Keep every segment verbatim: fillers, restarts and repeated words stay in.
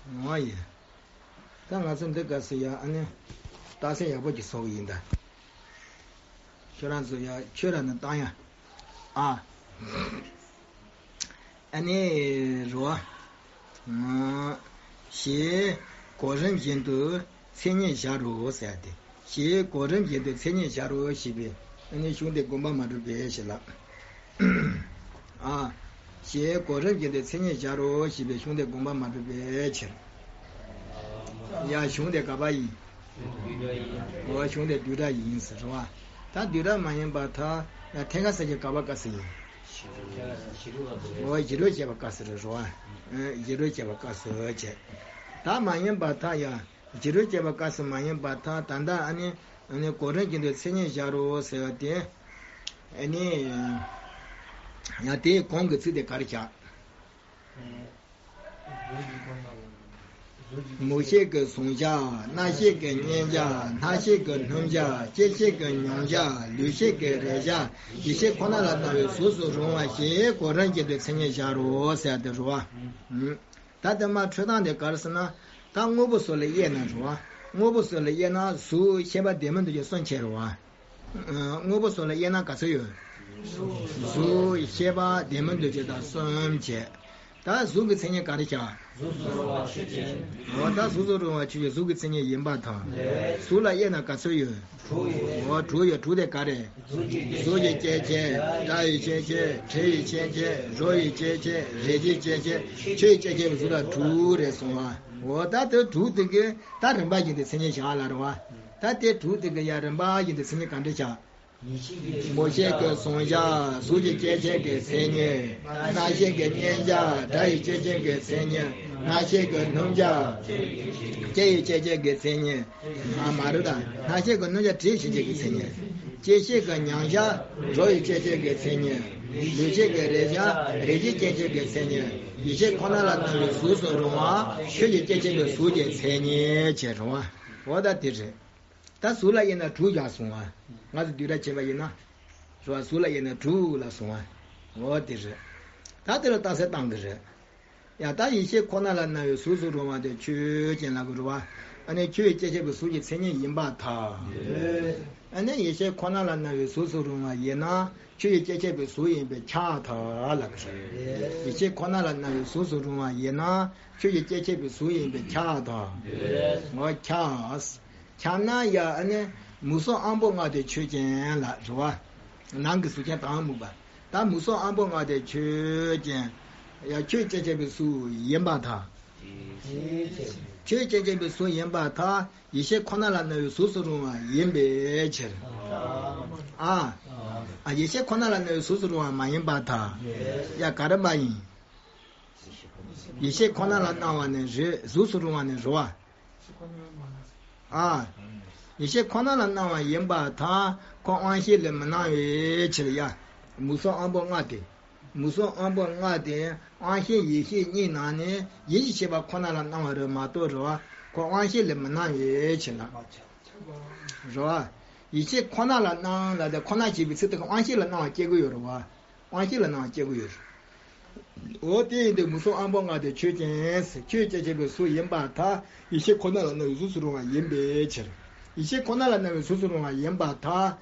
འོ་ཡ། ད་ང་ཚོ་འདི་སྐབས་སུ་ཡ་ཨ་ནི་རྟགས་གསལ་ཡག་པོ་ཅིག་བཟོ་གི་ཡིན་ད། ཁྱོད་རང་ཚོ་ཡ་ཁྱོད་རང་ནི་བཏང་ཡ། ཨ། ཨ་ནི་རོ། ཞེས་གོ་རིམ་བཞིན་དུ་མཚན་ཉིད་བཞག་རོ་ཟེར་ཏེ། ཞེས་གོ་རིམ་བཞིན་དུ་མཚན་ཉིད་བཞག་རོ་ཞེས་པའི་ཨ་ནི་གཞུང་དེ་དགོངས་པ་མ་གྲུབ་པའི་ཕྱིར་ལ། ཨ། ཞེས་གོ་རིམ་བཞིན་དུ་མཚན་ཉིད་བཞག་རོ་ཞེས་པའི་གཞུང་དེ་དགོངས་པ་མ་གྲུབ་པའི་ཕྱིར། ཡ་གཞུང་དེ་ག་པ་ཡིན། འོ་གཞུང་དེ་བསྡུས་གྲྭ་ཡིན་ཟེར་བ། ད་བསྡུས་གྲྭ་མ་ཡིན་པར་ཐལ། ཡ་ཐད་ཀར་ཟེར་གྱི་ག་པ་སྐབས་སུ་ཡིན། འོ་བཞི་རོལ་བཅས་པ་སྐབས་སུ་རེད་རོ། བཞི་རོལ་བཅས་པ་སྐབས་སུ་བྱས། ད་མ་ཡིན་པར་ཐལ་ཡ། བཞི་རོལ་བཅས་པ་སྐབས་སུ་མ་ཡིན་པར་ཐལ། ད་ལྟ་ཨ་ནི་ཨ་ནི་གོ་རིམ་བཞིན་དུ་མཚན་ཉིད་བཞག་རོ་ཟེར་བ་དེ། ཨ་ནི་ཡང་དེའི་གོང་གི་ཚིག་དེ་ག་རེ་བཞག་མུ་ཤེས་ཀྱི་གཟུང་བྱ། རྣ་ཤེས་ཀྱི་མཉན་བྱ། སྣ་ཤེས་ཀྱི་སྣུམ་བྱ། ལྕེ་ཤེས་ཀྱི་མྱོང་བྱ། ལུས་ཤེས་ཀྱི་རེག་བྱ། ཡིད་ཤེས་ཁོ་ན་ལ་སྣང་བའི་གཟུགས་སུ་རུང་བ་ཞེས་གོ་རིམ་བཞིན་དུ་མཚན་ཉིད་བཞག་རོ་ཟེར་ཏེ་རོ། ད་དེ་མ་འཕྲོས་སྟངས་དེ་ག་རེ་ཟེར་ན། ད་དངོས་པོ་གཟུགས་ལ་དབྱེ་ན་རོ། དངོས་པོ་གཟུགས་ལ་དབྱེ་ན་གཟུགས་ཤེས་པ་ལྡན་མིན་འདུ་བྱེད་གསུམ་བྱས་རོ། དངོས་པོ་གཟུགས་ལ་དབྱེ་ན་ག་ཚོད་ཡོད། གཟུགས་ཤེས་པ་ལྡན་མིན་འདུ་བྱེད་དང་གསུམ་བྱས། ད་གཟུགས་ཀྱི་མཚན་ཉིད་ག་རེ་བྱ། གཟུགས་སུ་རུང་བ་ཆོས་ཅན། འོ་ད་གཟུགས་སུ་རུང་བ་ཆོས་ཅན་གཟུགས་ཀྱི་མཚན་ཉིད་ཡིན་པར་ཐལ། གཟུགས་ལ་དབྱེ་ན་ག་ཚོད་ཡོད། དྲུག་ཡོད། འོ་དྲུག་ཡོད། དྲུག་དེ་ག་རེ། གཟུགས་ཀྱི་སྐྱེ་མཆེད། སྒྲ་ཡི་སྐྱེ་མཆེད། དྲི་ཡི་སྐྱེ་མཆེད། རོ་ཡི་སྐྱེ་མཆེད། རེག་བྱའི་སྐྱེ་མཆེད། ཆོས་ཀྱི་སྐྱེ་མཆེད་པའི་གཟུགས་ལ་དྲུག་རེ་གསུངས་པ། འོ་ད་དེ་དྲུག་དེ་གི་ད་རིམ་པ་བཞིན་དུ་མཚན་ཉིད་བྱ་ལ་རེད་བ། ད་དེ་དྲུག་དེ་གི་ཡ་རིམ་པ་བཞིན་དུ་མཚན་ཉིད་ག་འདྲ་བྱ། མུ་ཤེས་ཀྱི་གཟུང་བྱ། གཟུགས་ཀྱི་སྐྱེ་མཆེད་ཀྱི་མཚན་ཉིད། རྣ་ཤེས་ཀྱི་མཉན་བྱ། སྒྲ་ཡི་སྐྱེ་མཆེད་ཀྱི་མཚན་ཉིད། སྣ་ཤེས་ཀྱི་སྣུམ་བྱ། ལྕེ་ཡི་སྐྱེ་མཆེད་ཀྱི་མཚན་ཉིད། ཨ་མ་རེད་ད། སྣ་ཤེས་ཀྱི་སྣུམ་བྱ་དྲི་ཞིམ་མཆེད་ཀྱི་མཚན་ཉིད། ལྕེ་ཤེས་ཀྱི་མྱང་བྱ། རོ་ཡི་སྐྱེ་མཆེད་ཀྱི་མཚན་ཉིད། ལུས་ཤེས་ཀྱི་རེག་བྱ། རེག་བྱའི་སྐྱེ་མཆེད་ཀྱི་མཚན་ཉིད། ཡིད་ཤེས་ཁོ་ན་ལ་སྣང་བའི་གཟུགས་སུ་རུང་བ། ཆོས་ཀྱི་སྐྱེ་མཆེད་པའི་གཟུགས་ཀྱི་མཚན་ཉིད་ཅེས་རུང་བ། འོ་ད་དེ་རེད། ད་གཟུགས་ལ་དབྱེ་ན་དྲུག་བཞག་སོང་བ། ང་ཚོ་བསྡུས་གྲྭ་བྱེད་པ་ཡིན་ན། རེད་བ། གཟུགས་ལ་དབྱེ་ན་དྲུག་ལ་སོང་བ། འོ་དེ་རེད། ད་དེ་ལ་རྟགས་གསལ་བཏང་གི་རེད། ཡང་ད་ཡིད་ཤེས་ཁོ་ན་ལ་སྣང་བའི་གཟུགས་སུ་རུང་བ་དེ་ཆོས་ཅན་ལབ་དགོས་རེད་བ། ཨ་ནི་ཆོས་ཀྱི་སྐྱེ་མཆེད་པའི་གཟུགས་ཀྱི་མཚན་ཉིད་ཡིན་པར་ཐལ། ཨ་ནི་ཡིད་ཤེས་ཁོ་ན་ལ་སྣང་བའི་གཟུགས་སུ་རུང་བ་ཡིན་ན་ཆོས་ཀྱི་སྐྱེ་མཆེད་པའི་གཟུགས་ཡིན་པས་ཁྱབ་ཐལ་ལབ་དགོས་རེད། ཡིད་ཤེས་ཁོ་ན་ལ་སྣང་བའི་གཟུགས་སུ་རུང་བ་ཡིན་ན་ཆོས་ཀྱི་སྐྱེ་མཆེད་པའི་གཟུགས་ཡིན་པས་ཁྱབ་ཐལ། འོ་ཁྱབ། ཁྱབ་ན་ཡང་ཨ་ནི་མུ་གསུམ་དབང་པོ་ལྔ་དེ་ཆོས་ཅན་ལ་རེད་བ། ནང་གི་གཟུགས་ཅན་དང་མུ་པ། ད་མུ་གསུམ་དབང་པོ་ལྔ་དེ་ཆོས་ཅན། ཡང་ཆོས་སྐྱེ་མཆེད་པའི་གཟུགས་ཡིན་པར་ཐལ། ཆོས་སྐྱེ་མཆེད་པའི་གཟུགས་ཡིན་པར་ཐལ། ཡིད་ཤེས་ཁོ་ན་ལ་སྣང་བའི་གཟུགས་སུ་རུང་བ་ཡིན་པའི་ཕྱིར། ཨ། ཨ་ཡིད་ཤེས་ཁོ་ན་ལ་སྣང་བའི་གཟུགས་སུ་རུང་བ་མ་ཡིན་པར་ཐལ། ཡང་ག་རེ་མ་ཡིན། ཡིད་ཤེས་ཁོ་ན་ལ་སྣང་བ་ནི་རེད། གཟུགས་སུ་རུང་བ་ནི་རེད་བ། ཨ། ཡིད་ཤེས་ཁོ་ན་ལ་སྣང་བ་ཡིན་པར་ཐལ། ཁོ་དབང་ཤེས་ལ་མི་སྣང་བའི་ཕྱིར་ཡ། མུ་གསུམ་དབང་པོ་ལྔ་སྟེ། མུ་གསུམ་དབང་པོ་ལྔ་སྟེ་དབང་ཤེས་ཡིད་ཤེས་གཉིས་ནང་ནས་ཡིད་ཀྱི་ཤེས་པ་ཁོ་ན་ལ་སྣང་བ་རེད་མ་གཏོགས་རེད་བ། ཁོ་དབང་ཤེས་ལ་མི་སྣང་བའི་ཕྱིར་ལ། རེད་བ། ཡིད་ཤེས་ཁོ་ན་ལ་སྣང་ལ་དེ་ཁོ་ན་ཞེས་པའི་ཚིག་དེ་ཁོ་དབང་ཤེས་ལ་སྣང་བ་སྐྱེ་གི་ཡོད་རེད་བ། དབང་ཤེས་ལ་སྣང་བ་སྐྱེ་གི་ཡོད་རེད། འོ་དེ་ཡིན་དུས་མུ་གསུམ་དབང་པོ་ལྔ་དེ་ཆོས་ཅན། ཆོས་སྐྱེ་མཆེད་པའི་གཟུགས་ཡིན་པར་ཐལ། ཡིད་ཤེས་ཁོ་ན་ལ་སྣང་བའི་གཟུགས་སུ་རུང་བ་ཡིན་པའི་ཕྱིར། ཡིད་ཤེས་ཁོ་ན་ལ་སྣང་བའི་གཟུགས་སུ་རུང་བ་ཡིན་པར་ཐལ།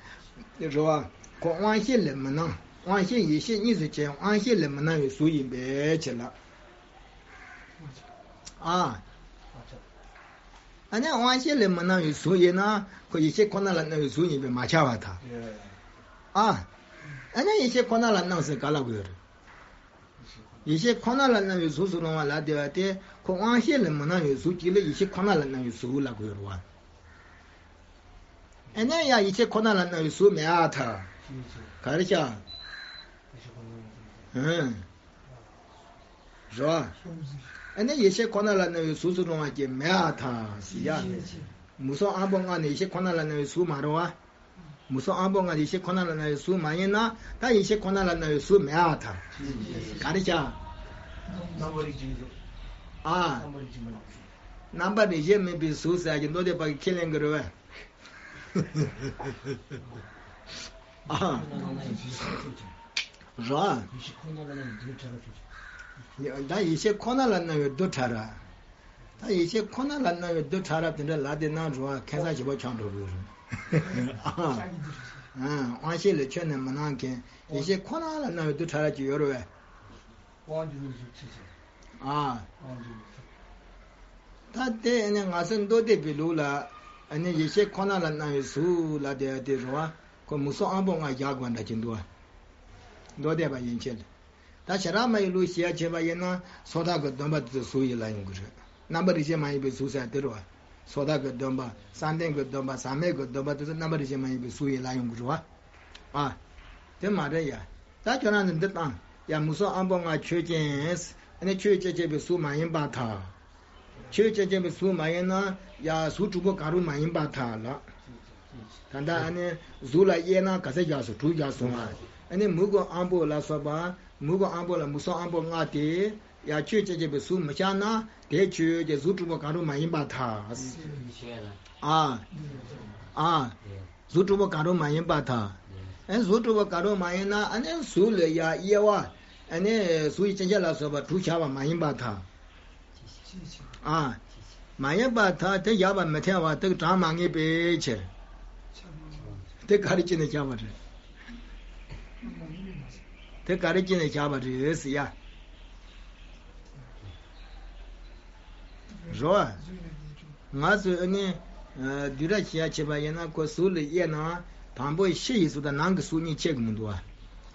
རེད་བ། ཁོ་དབང་ཤེས་ལ་མི་སྣང་། དབང་ཤེས་ཡིད་ཤེས་གཉིས་སུ་སྐྱེ་དབང་ཤེས་ལ་མི་སྣང་བའི་གཟུགས་ཡིན་པའི་ཕྱིར་ལ། ཨ། ཨ་ནི་དབང་ཤེས་ལ་མི་སྣང་བའི་གཟུགས་ཡིན་ན་ཁོ་ཡིད་ཤེས་ཁོ་ན་ལ་སྣང་བའི་གཟུགས་ཡིན་པས་མ་ཁྱབ་པར་ཐལ། ཨ། ཨ་ནི་ཡིད་ཤེས་ཁོ་ན་ལ་སྣང་ཟེར་ག་ལ་དགོས་རེད། ཡིད་ཤེས་ཁོ་ན་ལ་སྣང་བའི་གཟུགས་སུ་རུང་བ་ལབ་བསྡད་པ་དེ་ཁོ་དབང་ཤེས་ལ་མི་སྣང་བའི་གཟུགས་གཅིག་ལ་ཡིད་ཤེས་ཁོ་ན་ལ་སྣང་བའི་གཟུགས་ལབ་དགོས་རེད་བ། ཨ་ནི་ཡང་ཡིད་ཤེས་ཁོ་ན་ལ་སྣང་བའི་གཟུགས་མེད་པར་ཐལ། ག་རེ་བྱ། ཧུམ། རེད་བ། ཨ་ནི་ཡིད་ཤེས་ཁོ་ན་ལ་སྣང་བའི་གཟུགས་སུ་རུང་བ་ཅིག་མེད་པར་ཐལ་ཟེར་ཡ། མུ་གསུམ་དབང་པོ་ལྔ་ནི་ཡིད་ཤེས་ཁོ་ན་ལ་སྣང་བའི་གཟུགས་མ་རེད་བ། མུ་གསུམ་དབང་པོ་ལྔ་ནི་ཡིད་ཤེས་ཁོ་ན་ལ་སྣང་བའི་གཟུགས་མ་ཡིན་ན་ད་ཡིད་ཤེས་ཁོ་ན་ལ་སྣང་བའི་གཟུགས་མེད་པར་ཐལ། ག་རེ་བྱ། རྣམ་པ་རིགས་གཅིག་རེད། ཨ། རྣམ་པ་རིགས་གཅིག་མ་རེད། རྣམ་པ་རིགས་གཅིག་མིན་པའི་གཟུགས་ཟེར་གྱི་མདོ་སྡེ་པ་གིས་ཁས་ལེན་གྱི་རེད་བས། ཨ། ར། ད་ཡིད་ཤེས་ཁོ་ན་ལ་སྣང་བའི་རྡུལ་ཕྲ་ར། ཡེ་ཤེས་ཁོ་ན་ལ་སྣང་བའི་རྡུལ་ཕྲ་རབ་དེ་འདྲ་ལ་དེ་སྣང་རུང་བ་ཁེ་བཟང་ཞིག་པ་ཆགས་འགྲོ་དགོས་རེད། དབང་ཤེས་ལ་ཆོས་ནི་མི་སྣང་མཁན་ཡེ་ཤེས་ཁོ་ན་ལ་སྣང་བའི་རྡུལ་ཕྲ་རབ་ཅིག་ཡོད་རེད་བས། དབང་གི་ལུགས་སུ་ཆེ་ཆེ། ཨ། དབང་གི་ལུགས་སུ། ད་དེ་ཨ་ནི་ང་ཚོའི་མདོ་སྡེ་པའི་ལུགས་ལ་ཨ་ནི་ཡེ་ཤེས་ཁོ་ན་ལ་སྣང་བའི་གཟུགས་ལ་དེ་དེ་རུང་བ་ཁོ་མུ་གསུམ་དབང་པོ་ལྔ་བཞག་དགོས་འདྲ་ཅིག་འདུག་བ། མདོ་སྡེ་པ་ཡན་ཆད་ལ། ད་བྱེ་བྲག་སྨྲ་བའི་ལུགས་བཤད་བྱས་པ་ཡིན་ན་སོ་ཐར་གྱི་སྡོམ་པ་དེ་ཚོ་གཟུགས་ཡིན་ལབ་ཡོང་གི་རེད། རྣམ་པ་རིགས་ཤེས་མ་ཡིན་པའི་གཟུགས་ཟེར་དེ་རེད་བ། སོ་ཐར་གྱི་སྡོམ་པ། བསམ་གཏན་གྱི་སྡོམ་པ། ཟག་མེད་ཀྱི་སྡོམ་པ་དེ་ཚོ་རྣམ་པ་རིགས་ཤེས་མ་ཡིན་པའི་གཟུགས་ཡིན་ལབ་ཡོང་གི་རེད་བ། ཨ། དེ་མ་རེད་ཡ། ད་ཁྱོད་རང་ཚོ་འདི་བཏང་། ཡ་མུ་གསུམ་དབང་པོ་ལྔ་ཆོས་ཅན། ཨ་ནི་ཆོས་ཅན་བྱེད་པའི་གཟུགས་མ་ཡིན་པར་ཐལ། ཆོས་ཅན་བྱེད་པའི་གཟུགས་མ་ཡིན་ན་ཡ་གཟུགས་དྲུག་པོ་གང་རུང་མ་ཡིན་པར་ཐལ་ལ། ད་ལྟ་ཨ་ནི་གཟུགས་ལ་དབྱེ་ན་ག་ཚད་བཞག་སོང་། དྲུག་བཞག་སོང་ང་། ཨ་ནི་མུ་གུ་དབང་པོ་ལ་སོགས་པ། མུ་གུ་དབང་པོ་ལ་མུ་གསུམ་དབང་པོ་ལྔ་སྟེ། ཡ་ཆོས་ཅན་བྱེད་པའི་གཟུགས་མི་བཞག་ན་དེ་ཆོས་ཅན་གཟུགས་དྲུག་པོ་གང་རུང་མ་ཡིན་པར་ཐལ། ཨ། ཨ། གཟུགས་དྲུག་པོ་གང་རུང་མ་ཡིན་པར་ཐལ། ཨེ་གཟུགས་དྲུག་པོ་གང་རུང་མ་ཡིན་ན་ཨ་ནི་གཟུགས་ལ་ཡ་དབྱེ་བ། ཨ་ནི་གཟུགས་ཀྱི་སྐྱེ་མཆེད་ལ་སོགས་པ་དྲུག་བཞག་པ་མ་ཡིན་པར་ཐལ། ཨ། མ་ཡིན་པར་ཐལ། དེ་བཞག་པ་མི་འཐད་པ་དེ་གྲངས་མ་ངེས་པའི་ཕྱིར། དེ་ག་རེ་བྱས་ནས་བཞག་པ་རེད། དེ་ག་རེ་བྱས་ནས་བཞག་པ་རེད་ཟེར་ཡ། རོ། ང་ཚོས་ཨ་ནི། བསྡུས་གྲྭ་བྱེད་ཡ་བྱེད་པ་ཡིན་ན་ཁོ་གཟུགས་ལ་དབྱེ་ན། དང་པོ་ཕྱི་ཡི་གཟུགས་དང་ནང་གི་གཟུགས་གཉིས་ཕྱེ་གི་མི་འདུག་བ།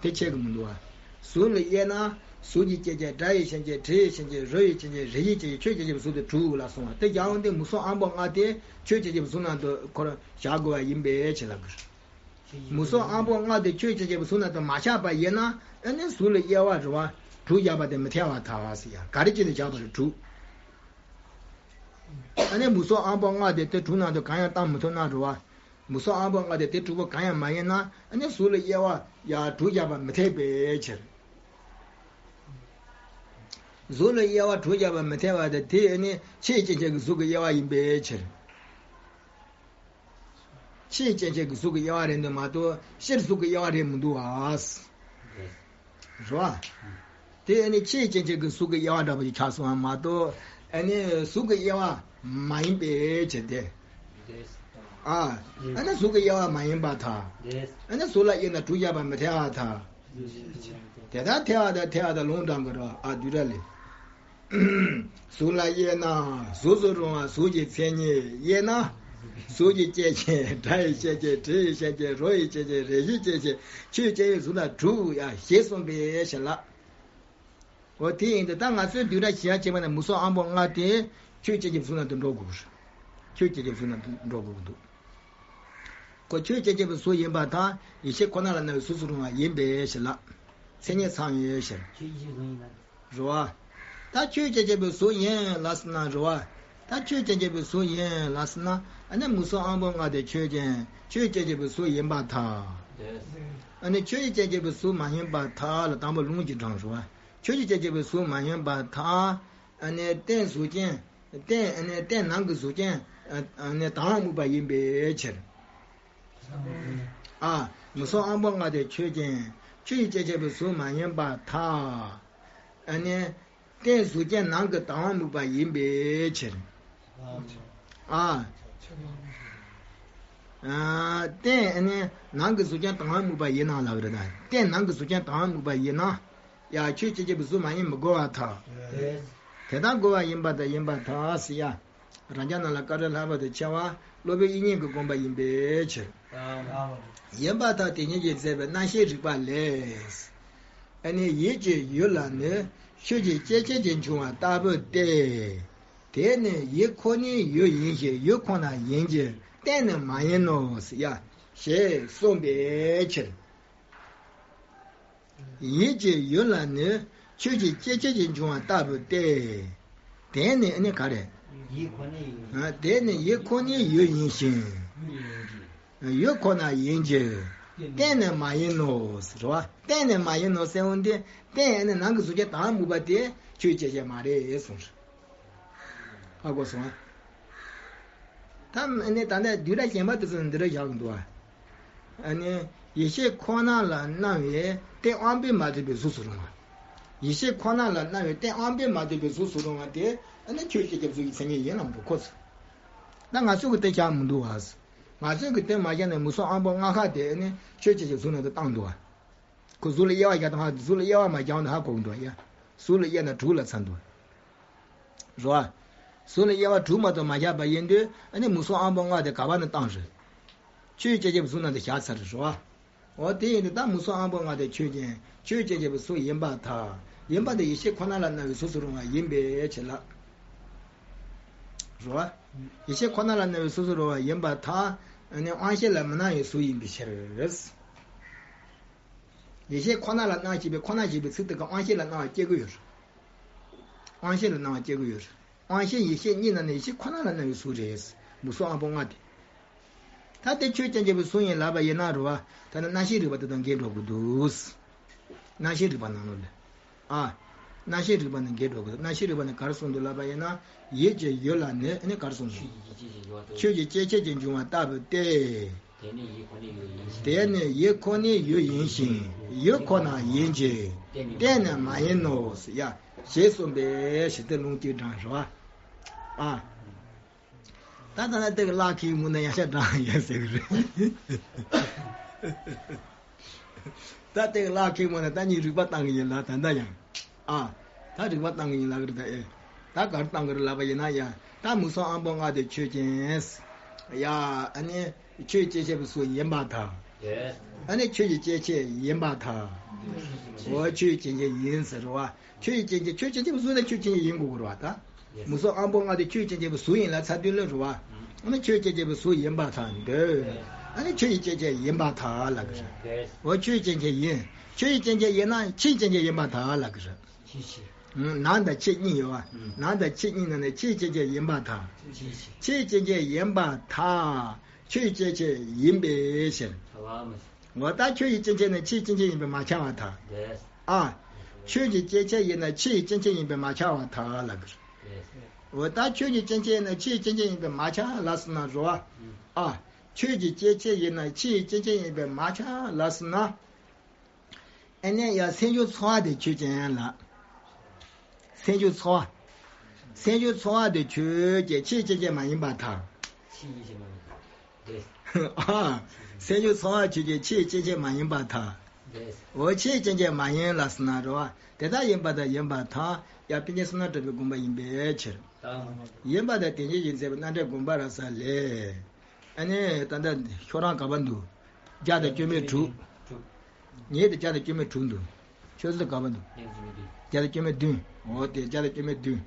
དེ་ཕྱེ་གི་མི་འདུག་བ། གཟུགས་ལ་དབྱེ་ན། གཟུགས་ཀྱི་སྐྱེ་མཆེད། སྒྲ་ཡི་སྐྱེ་མཆེད། དྲི་ཡི་སྐྱེ་མཆེད། རོ་ཡི་སྐྱེ་མཆེད། རེག་པའི་སྐྱེ་མཆེད། ཆོས་ཅན་བྱེད་པའི་གཟུགས་དེ་དྲུག་ལ་སོང་བ། དེ་རྒྱ་འོང་དེ་མུ་གསུམ་དབང་པོ་ལྔ་དེ་ཆོས་ཅན་བྱེད་པའི་གཟུགས་ནང་དུ་ཁོ་རང་བཞག་དགོས་པ་ཡིན་པའི་ཕྱིར་ལབ་དགོས། མུ་གསུམ་དབང་པོ་ལྔ་དེ་ཆོས་ཅན་བྱེད་པའི་གཟུགས་ནང་དུ་མ་བཞག་པ་ཡིན་ན་ཨ་ནི་གཟུགས་ལ་དབྱེ་བ་རེད་བ། དྲུག་བཞག་པ་དེ་མི་འཐད་པར་ཐལ་ཟེར་ཡ། ག་རེ་བྱས་ནས་བཞག་པ་རེད་དྲུག་ཨ་ནི་མུ་གསུམ་དབང་པོ་ལྔ་དེ་དེ་དྲུག་ནང་དུ་གང་ཡང་བཏང་མི་ཐུབ་ན་རེད་བ། མུ་གསུམ་དབང་པོ་ལྔ་དེ་དེ་དྲུག་པོ་གང་ཡང་མ་ཡིན་ན་ཨ་ནི་གཟུགས་ལ་དབྱེ་བ་ཡ་དྲུག་བཞག་པ་མི་འཐད་པའི་ཕྱིར། གཟུགས་ལ་དབྱེ་བ་དྲུག་བཞག་པ་མི་འཐད་པ་དེ་དེ་ཨ་ནི་ཕྱིའི་སྐྱེ་མཆེད་ཀྱི་གཟུགས་ཀྱི་དབྱེ་བ་ཡིན་པའི་ཕྱིར། ཕྱིའི་སྐྱེ་མཆེད་ཀྱི་གཟུགས་ཀྱི་དབྱེ་བ་རེད་འདུག་མ་གཏོགས་ཕྱིར་གཟུགས་ཀྱི་དབྱེ་བ་རེད་མི་འདུག་ཨ། རེད་བ། དེ་ཨ་ནི་ཕྱིའི་སྐྱེ་མཆེད་ཀྱི་གཟུགས་ཀྱི་དབྱེ་བ་འདྲ་པོ་ཞིག་ཆགས་སོང་བ་མ་གཏོགས་ཨ་ནི་གཟུགས་ཀྱི་དབྱེ་བ་མ་ཡིན་པའི་ཕྱིར་ཏེ། ཨ། ཨ་ནི་གཟུགས་ཀྱི་དབྱེ་བ་མ་ཡིན་པར་ཐལ། ཨ་ནི་གཟུགས་ལ་དབྱེ་ན་དྲུག་བཞག་པ་མི་འཐད་པར་ཐལ། དེ་ལྟར་ཐལ་བ་དང་འཐད་པ་དང་ལུང་དྲངས་དགོས་རེད་བ། ཨ། བསྡུས་གྲྭ་ལས། གཟུགས་ལ་དབྱེ་ན། གཟུགས་སུ་རུང་བ་གཟུགས་ཀྱི་མཚན་ཉིད་དབྱེ་ན། གཟུགས་ཀྱི་སྐྱེ་མཆེད། སྒྲ་ཡི་སྐྱེ་མཆེད། དྲི་ཡི་སྐྱེ་མཆེད། རོ་ཡི་སྐྱེ་མཆེད། རེག་པའི་སྐྱེ་མཆེད། ཆོས་ཅན་བྱེད་པའི་གཟུགས་ལ་དྲུག་ཡ་ཞེས་གསུངས་པའི་ཕྱིར་ལ། འོ་དེ་ཡིན་དུས་ད་ང་ཚོས་བསྡུས་གྲྭ་བྱེད་ཡ་བྱེད་པ་ན་མུ་གསུམ་དབང་པོ་ལྔ་དེ་ཆོས་ཅན་བྱེད་པའི་གཟུགས་ནང་དུ་འགྲོ་དགོས། ཆོས་ཅན་བྱེད་པའི་གཟུགས་ནང་དུ་འགྲོ་དགོས་ཀྱི་འདུག་ཁོ་ཆོས་ཅན་བྱེད་པའི་གཟུགས་ཡིན་པར་ཐལ། ཡེ་ཤེས་ཁོ་ན་ལ་སྣང་བའི་གཟུགས་སུ་རུང་བ་ཡིན་པའི་ཕྱིར་ལ། མཚན་ཉིད་ཚང་བའི་ཕྱིར། ཆོས་ཅན་བྱེད་པའི་གཟུགས་ཡིན་ན། རེད་བ། ད་ཆོས་ཅན་བྱེད་པའི་གཟུགས་ཡིན་ལབ་སོང་ན་རེད་བ། ད་ཆོས་ཅན་བྱེད་པའི་གཟུགས་ཡིན་ལབ་སོང་ན་ཨ་ནི་མུ་གསུམ་དབང་པོ་ལྔ་དེ་ཆོས་ཅན། ཆོས་ཅན་བྱེད་པའི་གཟུགས་ཡིན་པར་ཐལ། ཨ་ནི་ཆོས་ཅན་བྱེད་པའི་གཟུགས་མ་ཡིན་པར་ཐལ་ལ་དང་པོ་ལུང་གཅིག་དྲངས་རེད་བ། ཆོས་ཅན་བྱེད་པའི་གཟུགས་མ་ཡིན་པར་ཐལ། ཨ་ནི་རྟེན་གཟུགས་ཅན། རྟེན་ཨ་ནི་རྟེན་ནང་གི་གཟུགས་ཅན། ཨ་ནི་དང་པོ་དབང་པོ་ལྔ་ཡིན་པའི་ཕྱིར། ཨ། མུ་གསུམ་དབང་པོ་ལྔ་དེ་ཆོས་ཅན། ཆོས་ཅན་བྱེད་པའི་གཟུགས་མ་ཡིན་པར་ཐལ། ཨ་ནི། རྟེན་གཟུགས་ཅན་ནང་གི་དང་པོ་དབང་པོ་ལྔ་ཡིན་པའི་ཕྱིར། ཨ། ཨ། རྟེན་ཨ་ནི་ནང་གི་གཟུགས་ཅན་དང་པོ་དབང་པོ་ལྔ་ཡིན་ན་ལབ་རེད་ད། རྟེན་ནང་གི་གཟུགས་ཅན་དང་པོ་དབང་པོ་ལྔ་ཡིན་ན། ཡ་ཆོས་ཅན་བྱེད་པའི་གཟུགས་མ་ཡིན་མི་དགོས་པར་ཐལ། དེ་ལྟར་དགོས་པ་ཡིན་པར་ཐལ། ཡིན་པར་ཐལ་ཟེར་ཡ། རང་རྒྱལ་རྣམས་ལ་དཀའ་འགྲེལ་ལྷག་པར་དུ་ཆེ་བ་སློབ་དཔོན་དབྱིག་གཉེན་གྱི་དགོངས་པ་ཡིན་པའི་ཕྱིར། ཡིན་པར་ཐལ། དེ་ཉིད་ཀྱིས་མཛད་པའི་རྣམ་བཤད་རིགས་པ་ལས། ཨ་ནི་ཡིད་ཀྱི་ཡུལ་ལ་ནི་ཆོས་ཀྱི་སྐྱེ་མཆེད་ཀྱིས་འབྱུང་བ་ལྟ་བུ་སྟེ། དེ་ནི་ཡིད་ཁོ་ནའི་ཡུལ་ཡིན་ཞིང་ཡུལ་ཁོ་ན་ཡིན་གྱི་རྟེན་ནི་མ་ཡིན་ནོ་ཡ་ཞེས་གསུངས་པའི་ཕྱིར། ཡིད་ཀྱི་ཡུལ་ལ་ནི་ཆོས་ཀྱི་སྐྱེ་མཆེད་ཀྱིས་འབྱུང་བ་ལྟ་བུ་སྟེ། དེ་ནི་ཨ་ནི་ག་རེ། ཡིད་ཁོ་ནའི་ཡུལ། ཨ། དེ་ནི་ཡིད་ཁོ་ནའི་ཡུལ་ཡིན་ཞིང་། ཡུལ་ཡིན་གྱི། ཡུལ་ཁོ་ན་ཡིན་གྱི། རྟེན་ནི་མ་ཡིན་ནོ་ཟེར་བ། རྟེན་ནི་མ་ཡིན་ནོ་ཟེར་འོང་དུས་རྟེན་ཨ་ནི་ནང་གི་གཟུགས་ཅན་དང་པོ་དབང་པོ་ལྔ་དེ་ཆོས་ཅན་བྱེད་མ་རེད་གསུངས། ཧ་གོ་སོང་ཨ། ད་ཨ་ནི་ད་ལྟ་བསྡུས་གྲྭ་གཞན་པ་དེ་ཚོ་འདི་འདྲ་བཞག་གི་འདུག་ཨ། ཨ་ནི་ཡེ་ཤེས་ཁོ་ན་ལ་སྣང་བའི་རྟེན་དབང་པོས་མ་གྲུབ་པའི་གཟུགས་སུ་རུང་བ། ཡིད་ཤེས་ཁོ་ན་ལ་སྣང་བའི་རྟེན་དབང་པོས་མ་གྲུབ་པའི་གཟུགས་སུ་རུང་བ་དེ་ཨ་ནི་ཆོས་ཅན་གྱི་གཟུགས་ཀྱི་མཚན་ཉིད་ཡིན་ལབ་འདུག་ཁོ་ཚོས། ད་ང་ཚོས་ཀྱི་དེ་བཞག་མི་འདུག་བ། ང་ཚོས་ཀྱི་དེ་མ་བཞག་ནས་མུ་གསུམ་དབང་པོ་ལྔ་ཁག་དེ་ཨ་ནི་ཆོས་ཅན་གྱི་གཟུགས་ནང་དུ་བཏང་འདུག་བ། ཁོ་གཟུགས་ལ་དབྱེ་བ་བཞག་དང་ཧ་གཟུགས་ལ་དབྱེ་བ་མ་བཞག་ན་ཧ་གོ་གི་འདུག་ཡ། གཟུགས་ལ་དབྱེ་ན་དྲུག་ལ་ཚར་འདུག་རེད་བ། གཟུགས་ལ་དབྱེ་བ་དྲུག་མ་གཏོགས་མ་བཞག་པ་ཡིན་དུས་ཨ་ནི་མུ་གསུམ་དབང་པོ་ལྔ་དེ་ག་བ་ནས་བཏང་རེད། ཆོས་ཅན་གྱི་གཟུགས་ནང་དུ་བཞག་ཚར་རེད་བ། འོ་དེ་ཡིན་དུས་ད་མུ་གསུམ་དབང་པོ་ལྔ་དེ་ཆོས་ཅན་ཆོས་ཅན་གྱི་གཟུགས་ཡིན་པར་ཐལ། ཡིན་པ་དེ་ཡིད་ཤེས་ཁོ་ན་ལ་སྣང་བའི་གཟུགས་སུ་རུང་བ་ཡིན་པའི་ཕྱིར་ལ། རེད་བ། ཡིད་ཤེས་ཁོ་ན་ལ་སྣང་བའི་གཟུགས་སུ་རུང་བ་ཡིན་པར་ཐལ། ཨ་ནི་དབང་ཤེས་ལ་མི་སྣང་བའི་གཟུགས་ཡིན་པའི་ཕྱིར། ཡིད་ཤེས་ཁོ་ན་ལ་སྣང་ཞེས་པའི་ཁོ་ན་ཞེས་པའི་ཚིག་དེ་ག་དབང་ཤེས་ལ་སྣང་བ་སྐྱེ་གི་ཡོད་རེད། དབང་ཤེས་ལ་སྣང་བ་སྐྱེ་གི་ཡོད་རེད། དབང་ཤེས་ཡིད་ཤེས་གཉིས་ནང་ནས་ཡིད་ཤེས་ཁོ་ན་ལ་སྣང་བའི་གཟུགས་རེད། མུ་གསུམ་དབང་པོ་ལྔ་དེ། ད་དེ་ཆོས་ཅན་གྱི་གཟུགས་ཡིན་ལབ་པ་ཡིན་ན་རེད་བ། ད་ནི་རྣམ་ཤེས་རིག་པ་དེ་དང་འགལ་འགྲོ་གི་འདུག་རྣམ་ཤེས་རིག་པ་ནང་ལོགས་ལ། ཨ། རྣམ་ཤེས་རིག་པ་ནི་འགལ་འགྲོ་གི་འདུག་རྣམ་ཤེས་རིག་པ་ནི་ག་རེ་གསུངས་འདུག་ལབ་པ་ཡིན་ན། ཡིད་ཀྱི་ཡུལ་ལ་ནི་ནི་ག་རེ་གསུངས་འདུག་ཆོས་ཀྱི་སྐྱེ་མཆེད་ཀྱིས་འབྱུང་བ་ལྟ་བུ་སྟེ། དེ་ནི་ཡིད་ཁོ་ནའི་ཡུལ་ཡིན་ཞིང་། དེ་ནི་ཡིད་ཁོ་ནའི་ཡུལ་ཡིན་ཞིང་། ཡུལ་ཁོ་ན་ཡིན་གྱི། གཏན་ནི་མ་ཡིན་ནོ། ཡ། ཞེས་གསུངས་པས་ཞེས་ཏེ་ལུང་གཅིག་དྲངས་རེད་བ། ཨ། ད་ལྟ་ན་དེ་གི་ལག་ཁྱེར་མུ་ན་ཡང་ཤ་དྲང་ཡང་ཟེར་གི་རེད། ད་དེ་གི་ལག་ཁྱེར་མུ་ན་ད་ནི་རིག་པ་བཏང་གི་ཡིན་ལ་ད་ལྟ་ཡང་། ཨ། ད་རིག་པ་བཏང་གི་ཡིན་ལ་གི་རེད་ད་ཨེ། ད་གར་བཏང་གི་རེད་ལབ་པ་ཡིན་ན་ཡང་ད་མུ་གསུམ་དབང་པོ་ལྔ་དེ་ཆོས་ཅན། ཡ། ཨ་ནི་ཆོས་ཅན་ཞེས་པའི་གཟུགས་ཡིན་པར་ཐལ། ཨ་ནི་ཆོས་ཀྱི་སྐྱེ་མཆེད་ཡིན་པར་ཐལ། འོ་ཆོས་ཅན་གྱི་ཡིན་ཟེར་བ། ཆོས་ཀྱི་སྐྱེ་མཆེད་ཆོས་ཅན་གྱི་གཟུགས་ནི་ཆོས་ཅན་གྱི་ཡིན་དགོས་དགོས་རེད་བ་ད། མུ་གསུམ་དབང་པོ་ལྔ་དེ་ཆོས་ཅན་གྱི་གཟུགས་ཡིན་ལ་ཚ་དུས་ལ་རུ་བ། ཨ་ནི་ཆོས་ཅན་གྱི་གཟུགས་ཡིན་པར་ཐལ་འདོད། ཨ་ནི་ཆོས་ཀྱི་སྐྱེ་མཆེད་ཡིན་པར་ཐལ་ལབ་གི་རེད། འོ་ཆོས་ཅན་གྱི་ཡིན། ཆོས་ཀྱི་སྐྱེ་མཆེད་ཡིན་ན་ཆོས་ཅན་གྱི་ཡིན་པར་ཐལ་ལབ་གི་རེད། ནང་དང་ཕྱི་གཉིས་ཡོད་བ། ནང་དང་ཕྱི་གཉིས་ནང་ནས་ཆོས་ཅན་གྱི་ཡིན་པར་ཐལ། ཆོས་ཅན་གྱི་ཡིན་པར་ཐལ། ཆོས་ཅན་གྱི་ཡིན་པའི་ཕྱིར། འོ་ད་ཆོས་ཀྱི་སྐྱེ་མཆེད་ནི་ཆོས་ཀྱི་སྐྱེ་མཆེད་ཡིན་པས་མ་ཁྱབ་པར་ཐལ། ཨ། ཆོས་ཀྱི་སྐྱེ་མཆེད་ཡིན་ན་ཆོས་ཀྱི་སྐྱེ་མཆེད་ཡིན་པས་མ་ཁྱབ་པར་ཐལ་ལབ་གི་རེད། འོ་ད་ཆོས་ཀྱི་སྐྱེ་མཆེད་ནི་ཆོས་ཀྱི་སྐྱེ་མཆེད་ཡིན་པས་མ་ཁྱབ་ལབ་སོང་ན་རོ། ཨ། ཆོས་ཀྱི་སྐྱེ་མཆེད་ཡིན་ན་ཆོས་ཀྱི་སྐྱེ་མཆེད་ཡིན་པས་མ་ཁྱབ་ལབ་སོང་ན། ཨ་ནི་ཡ་སེམས་བྱུང་ཚོར་བ་དེ་ཆོས་ཅན་ལ། སེམས་བྱུང་ཚོར་བ། སེམས་བྱུང་ཚོར་བ་དེ་ཆོས་ཅན་ཆོས་ཅན་ཅན་མ་ཡིན་པར་ཐལ། ཆོས་ཅན་ཅན་མ་ཡིན་པར་ཐལ། ཨ། སེམས་བྱུང་ཚོར་བ་ཆོས་ཅན་ཆོས་ཅན་ཅན་མ་ཡིན་པར་ཐལ། འོ་ཆོས་ཅན་ཅན་མ་ཡིན་ལ་སོང་ན་རོ། དེ་ལྟར་ཡིན་པ་དང་ཡིན་པར་ཐལ། ཡང་པཎ་ཆེན་བསོད་ནམས་གྲགས་པའི་དགོངས་པ་ཡིན་པའི་ཕྱིར། ཡིན་པ་དང་དེ་བཞིན་ཡིན་ཟེར་བའི་རྣམ་འགྲེལ་དགོངས་པ་རབ་གསལ་ལས། ཨ་ནི་ད་ལྟ་ཁྱོད་རང་ག་པར་འདུག་བརྒྱ་དང་བཅུ་མེད་དྲུག་ངས་དེ་བརྒྱ་དང་བཅུ་མེད་དྲུག་འདུག་ཁྱོད་ཚོ་ག་པར་འདུག་བརྒྱ་དང་བཅུ་མེད་བདུན། འོ་དེ་བརྒྱ་དང་བཅུ་མེད་བདུན།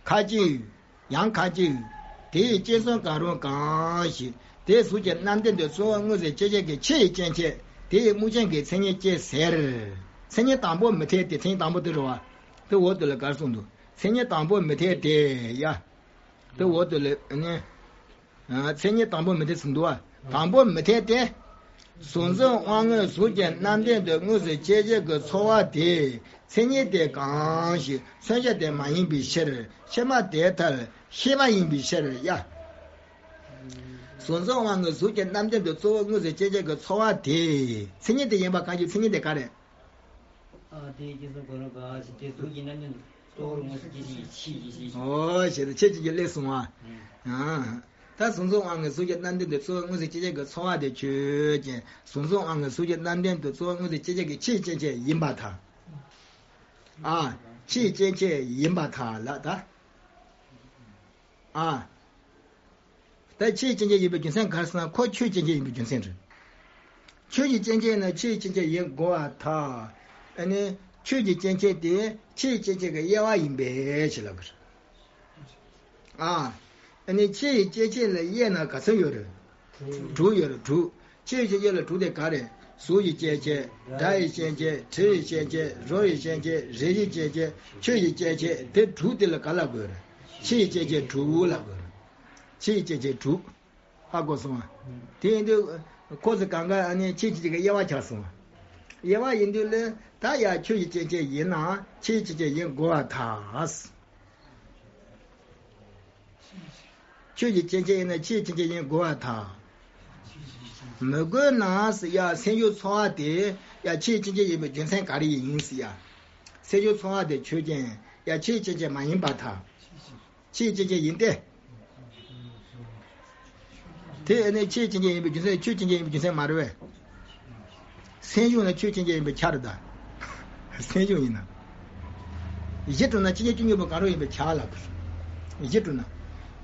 ཁ་ཅིག་ཡང་ཁ་ཅིག་དེ་ཡི་སྐྱེ་ཚུལ་གང་རུང་གང་ཞིག་དེའི་གཟུགས་ཀྱི་རྣམ་ལྡན་དུ་གཙོ་བོ་དངོས་སུ་སྐྱེ་མཆེད་ཀྱི་ཆོས་ཡི་སྐྱེ་མཆེད་དེ་ཡི་དངོས་ཅན་གྱི་མཚན་ཉིད་སྐྱེ་ཟེར། མཚན་ཉིད་དང་པོ་མི་འཐད་དེ་མཚན་ཉིད་དང་པོ་དེ་རེད་བ། དེ་འོག་ཏུ་ལ་གར་གསུངས་འདུག་མཚན་ཉིད་དང་པོ་མི་འཐད་དེ་ཡ། དེ་འོག་ཏུ་ལ་ནི། མཚན་ཉིད་དང་པོ་མི་འཐད་ཟིན་འདུག་བ། དང་པོ་མི་འཐད་དེ། གཟུགས་འཛིན་དབང་མངོན་གཟུགས་ཀྱི་རྣམ་ལྡན་དུ་དངོས་སུ་སྐྱེ་མཆེད་ཀྱི་ཚོར་བ་དེ་མཚན་ཉིད་དེ་གང་ཞིག་མཚོན་བྱ་དེ་མ་ཡིན་པའི་ཕྱིར་ཕྱི་མ་དེ་ལྟར་ཤེས་པ་ཡིན་པའི་ཕྱིར་ཡ། གཟུགས་འཛིན་དབང་མངོན་གཟུགས་ཀྱི་རྣམ་ལྡན་དུ་གཙོ་བོ་དངོས་སུ་སྐྱེ་མཆེད་ཀྱི་ཚོར་བ་དེ་མཚན་ཉིད་དེ་ཡིན་པ་གང་ཞིག་མཚན་ཉིད་དེ་ག་རེད། ཨ་དེའི་སྐྱེ་ཚུལ་གང་རུང་གང་ཞིག་དེ་གཟུགས་ཀྱི་རྣམ་ལྡན་གཙོ་བོར་དངོས་སུ་སྐྱེ་མཆེད་ཀྱི་ཆོས་ཅན་ཞིག་འོ་ཞེས་ཆོས་ཅན་གྱི་སླེབས་སོང་བ། ཨ། ད་གཟུགས་འཛིན་དབང་མངོན་གཟུགས་ཀྱི་རྣམ་ལྡན་དུ་གཙོ་བོ་དངོས་སུ་སྐྱེ་མཆེད་ཀྱི་ཚོར་བ་དེ་ཆོས་ཅན། གཟུགས་འཛིན་དབང་མངོན་གཟུགས་ཀྱི་རྣམ་ལྡན་དུ་གཙོ་བོ་དངོས་སུ་སྐྱེ་མཆེད་ཀྱི་ཆོས་ཅན་ཅན་ཡིན་པར་ཐལ། ཨ། ཆོས་ཅན་ཅན་ཡིན་པར་ཐལ་ལ་ད། ཨ། ད་ཆོས་ཅན་ཅན་ཡིན་པའི་རྒྱུ་མཚན་ག་རེ་ཟེར་ན་ཁོ་ཆོས་ཅན་ཅན་ཡིན་པའི་རྒྱུ་མཚན་རེད། ཆོས་ཀྱི་སྐྱེ་མཆེད་ནི་ཆོས་ཅན་ཅན་ཡིན་དགོས་པར་ཐལ། ཨ་ནི་ཆོས་ཀྱི་སྐྱེ་མཆེད་དེ་ཆོས་ཅན་ཅན་གྱི་དབྱེ་བ་ཡིན་པའི་ཕྱིར་ལབ་དགོས། ཨ། ཨ་ནི་ཆོས་ཀྱི་སྐྱེ་མཆེད་ལ་དབྱེ་ན་ག་ཚོད་ཡོད་རེད། དྲུག་ཡོད་རེད་དྲུག་ཆོས་ཀྱི་སྐྱེ་མཆེད་ལ་དྲུག་དེ་ག་རེ། གཟུགས་ཀྱི་སྐྱེ་མཆེད། སྒྲ་ཡི་སྐྱེ་མཆེད། དྲི་ཡི་སྐྱེ་མཆེད། རོ་ཡི་སྐྱེ་མཆེད། རེག་ཡི་སྐྱེ་མཆེད། ཆོས་ཀྱི་སྐྱེ་མཆེད། དེ་དྲུག་དེ་ལ་ག་ལབ་དགོས་རེད། ཆོས་ཀྱི་སྐྱེ་མཆེད་དྲུག་ལབ་དགོས་རེད། ཆོས་ཀྱི་སྐྱེ་མཆེད་དྲུག་ཧ་གོ་སོང་ང་། དེ་ཡིན་དུས་ཁོ་ཚོ་གང་ག་ཨ་ནི་ཆོས་ཀྱི་སྐྱེ་མཆེད་ཀྱི་དབྱེ་བ་ཆགས་སོང་ང་། དབྱེ་བ་ཡིན་དུས་ལ་ད་ཡ་ཆོས་ཀྱི་སྐྱེ་མཆེད་ཡིན་ན་ཆོས་ཀྱི་སྐྱེ་མཆེད་ཡིན་དགོས་པར་ཐལ། ཆོས་ཀྱི་སྐྱེ་མཆེད་ཡིན་ན་ཆོས་ཀྱི་སྐྱེ་མཆེད་ཡིན་དགོས་པར་ཐལ། མི་དགོས་ན་ཟེར་ཡ་སེམས་བྱུང་ཚོར་བ་དེ་ཡ་ཆོས་ཀྱི་སྐྱེ་མཆེད་ཡིན་པའི་རྒྱུ་མཚན་ག་རེ་ཡིན་ཟེར་ཡ། སེམས་བྱུང་ཚོར་བ་དེ་ཆོས་ཅན། ཡང་ཆོས་ཅན་ཅན་མ་ཡིན་པར་ཐལ། ཆོས་ཅན་ཅན་ཡིན་ཏེ། དེ་ཨ་ནི་ཆོས་ཅན་ཅན་ཡིན་པའི་རྒྱུ་མཚན། ཆོས་ཅན་ཅན་ཡིན་པའི་རྒྱུ་མཚན་མ་རེད་པས། སེམས་བྱུང་ན་ཆོས་ཅན་ཅན་ཡིན་པས་ཁྱབ་རེད་ད། སེམས་བྱུང་ཡིན་ན། གཞི་གྲུབ་ན་སྐྱེ་མཆེད་བཅུ་གཉིས་པོ་གང་རུང་ཡིན་པས་ཁྱབ་ལབ་དགོས། གཞི་གྲུབ་ན།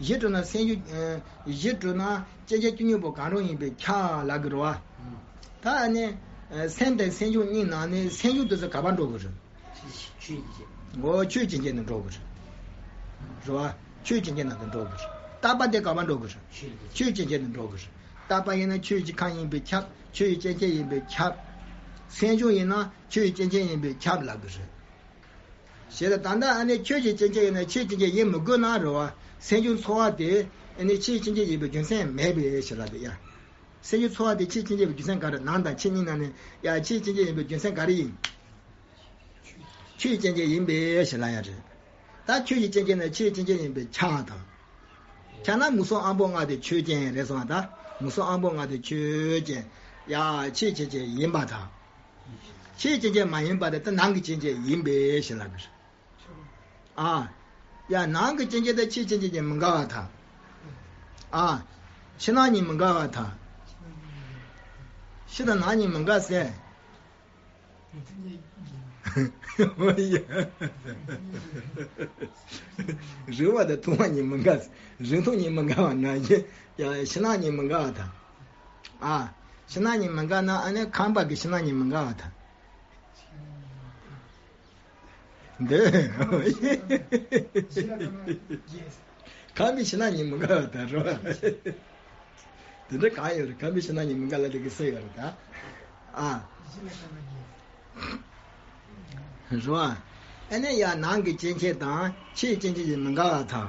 གཞི་གྲུབ་ན་སེམས་བྱུང་། ཨ། གཞི་གྲུབ་ན་སྐྱེ་མཆེད་བཅུ་གཉིས་པོ་གང་རུང་ཡིན་པས་ཁྱབ་ལབ་དགོས་རེད་པ། ད་ཨ་ནི། ཨ། སེམས་དང་སེམས་བྱུང་གཉིས་ནང་ནས་སེམས་བྱུང་དེ་ཚོ་ག་པར་འགྲོ་དགོས་རེད། ཆོས་ཅན་ཅན། འོ། ཆོས་ཅན་ཅན་དུ་འགྲོ་དགོས་རེད། རེད་པ། ཆོས་ཅན་ཅན་ནང་དུ་འགྲོ་དགོས་རེད། རྟག་པ་དེ་ག་པར་འགྲོ་དགོས་རེད། ཆོས་ཅན་ཅན་དུ་འགྲོ་དགོས་རེད། རྟག་པ་ཡིན་ན་ཆོས་ཀྱི་ཁམས་ཡིན་པས་ཁྱབ། ཆོས་ཀྱི་སྐྱེ་མཆེད་ཡིན་པས་ཁྱབ། སེམས་བྱུང་ཡིན་ན་ཆོས་ཀྱི་སྐྱེ་མཆེད་ཡིན་པས་ཁྱབ་ལབ་དགོས་རེད། ཞེས་ལ། ད་ལྟ་ཨ་ནི་ཆོས་ཀྱི་སྐྱེ་མཆེད་ཡིན་ན་ཆོས་ཅན་ཅན་ཡིན་མི་དགོས་ན་རེད་པ། སེམས་བྱུང་ཚོར་བ་དེ་ཨ་ནི་ཆོས་ཅན་ཅན་ཡིན་པའི་རྒྱུ་མཚན་མེད་པས་ཞེས་ལབ་དེ་ཡ། སེམས་བྱུང་ཚོར་བ་དེ་ཆོས་ཅན་ཅན་ཡིན་པའི་རྒྱུ་མཚན་ག་རེ། ནང་དང་ཕྱི་གཉིས་ནང་ནས་ཡ་ཆོས་ཅན་ཅན་ཡིན་པའི་རྒྱུ་མཚན་ག་རེ་ཡིན། ཆོས་ཅན་ཅན་ཡིན་པས་ཞེས་ལབ་ཡ་རེད། ད་ཆོས་ཀྱི་སྐྱེ་མཆེད་ན་ཆོས་ཅན་ཅན་ཡིན་པས་ཁྱབ་པ་དང་། ཁྱབ་ན་མུ་གསུམ་དབང་པོ་ལྔ་དེ་ཆོས་ཅན་རེད་སོང་བ། ད་མུ་གསུམ་དབང་པོ་ལྔ་དེ་ཆོས་ཅན། ཡ། ཆོས་ཅན་ཅན་ཡིན་པར་ཐལ། ཆོས་ཅན་ཅན་མ་ཡིན་པ་དེ་ད་ནང་གི་སྐྱེ་མཆེད་ཡིན་པས་ཞེས་ལབ་དགོས། ཨ། ཡ། ནང་གི་སྐྱེ་མཆེད་དེ་ཆོས་ཅན་ཅན་གྱིས་མི་འགལ་བར་ཐལ། ཨ། ཕྱི་ནང་གཉིས་མི་འགལ་བར་ཐལ། ཕྱི་དང་ནང་གཉིས་མི་འགལ་ཟེར། རེག་པ་དང་མཐོང་བ་གཉིས་མི་འགལ། རེག་མཐོང་གཉིས་མི་འགལ་བ་ནང་བཞིན། ཡ། ཕྱི་ནང་གཉིས་མི་འགལ་བར་ཐལ། ཨ། ཕྱི་ནང་གཉིས་མི་འགལ་ན་ཨ་ནི་ཁམས་པ་གི་ཕྱི་ནང་གཉིས་མི་འགལ་བར་ཐལ། འདི། ཁམས་པའི་ཕྱི་ནང་གཉིས་མི་འགལ་བར་ཐལ་རོ། དེ་འདྲ་གང་ཡོད་རེད། ཁམས་པའི་ཕྱི་ནང་གཉིས་མི་འགལ་ལབ་དེ་གི་སྲོལ་ཡོད་རེད་ད། ཨ། རོ། ཨ་ནི་ཡ་ནང་གི་སྐྱེ་མཆེད་དང་ཕྱིའི་སྐྱེ་མཆེད་ཀྱིས་མི་འགལ་བར་ཐལ།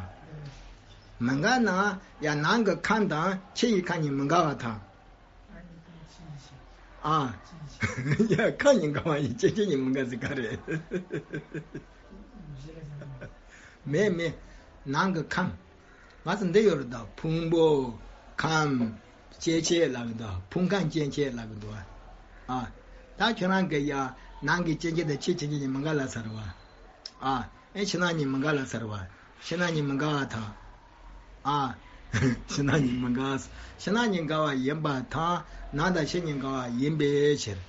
མི་འགལ་ན་ཡ་ནང་གི་ཁམས་དང་ཕྱི་ཡི་ཁམས་གཉིས་མི་འགལ་བར་ཐལ། ཨ། ཡ། ཁམས་གཉིས་འགལ་བ་ཡིན། སྐྱེ་མཆེད་གཉིས་མི་འགལ་ཟེར་ག་རེད། མེད་མེད། ནང་གི་ཁམས། ང་ཚོ་འདི་ཡོད་རེད་ད། ཕུང་པོ། ཁམས། སྐྱེ་མཆེད་ལབ་གི་འདུག་ཕུང་ཁམས་སྐྱེ་མཆེད་ལབ་གི་འདུག་ཨ། ད་ཁྱོད་རང་གི་ཡ། ནང་གི་སྐྱེ་མཆེད་དང་ཕྱིའི་སྐྱེ་མཆེད་གཉིས་མི་འགལ་ལབ་ཚར་བ། ཨ། ཨེ་ཕྱི་ནང་གཉིས་མི་འགལ་ལབ་ཚར་བ། ཕྱི་ནང་གཉིས་མི་འགལ་བ་དང་། ཨ། ཕྱི་ནང་གཉིས་མི་འགལ། ཕྱི་ནང་གཉིས་འགལ་བ་ཡིན་པར་ཐལ། ནང་དང་ཕྱི་གཉིས་འགལ་བ་ཡིན་པའི་ཕྱིར།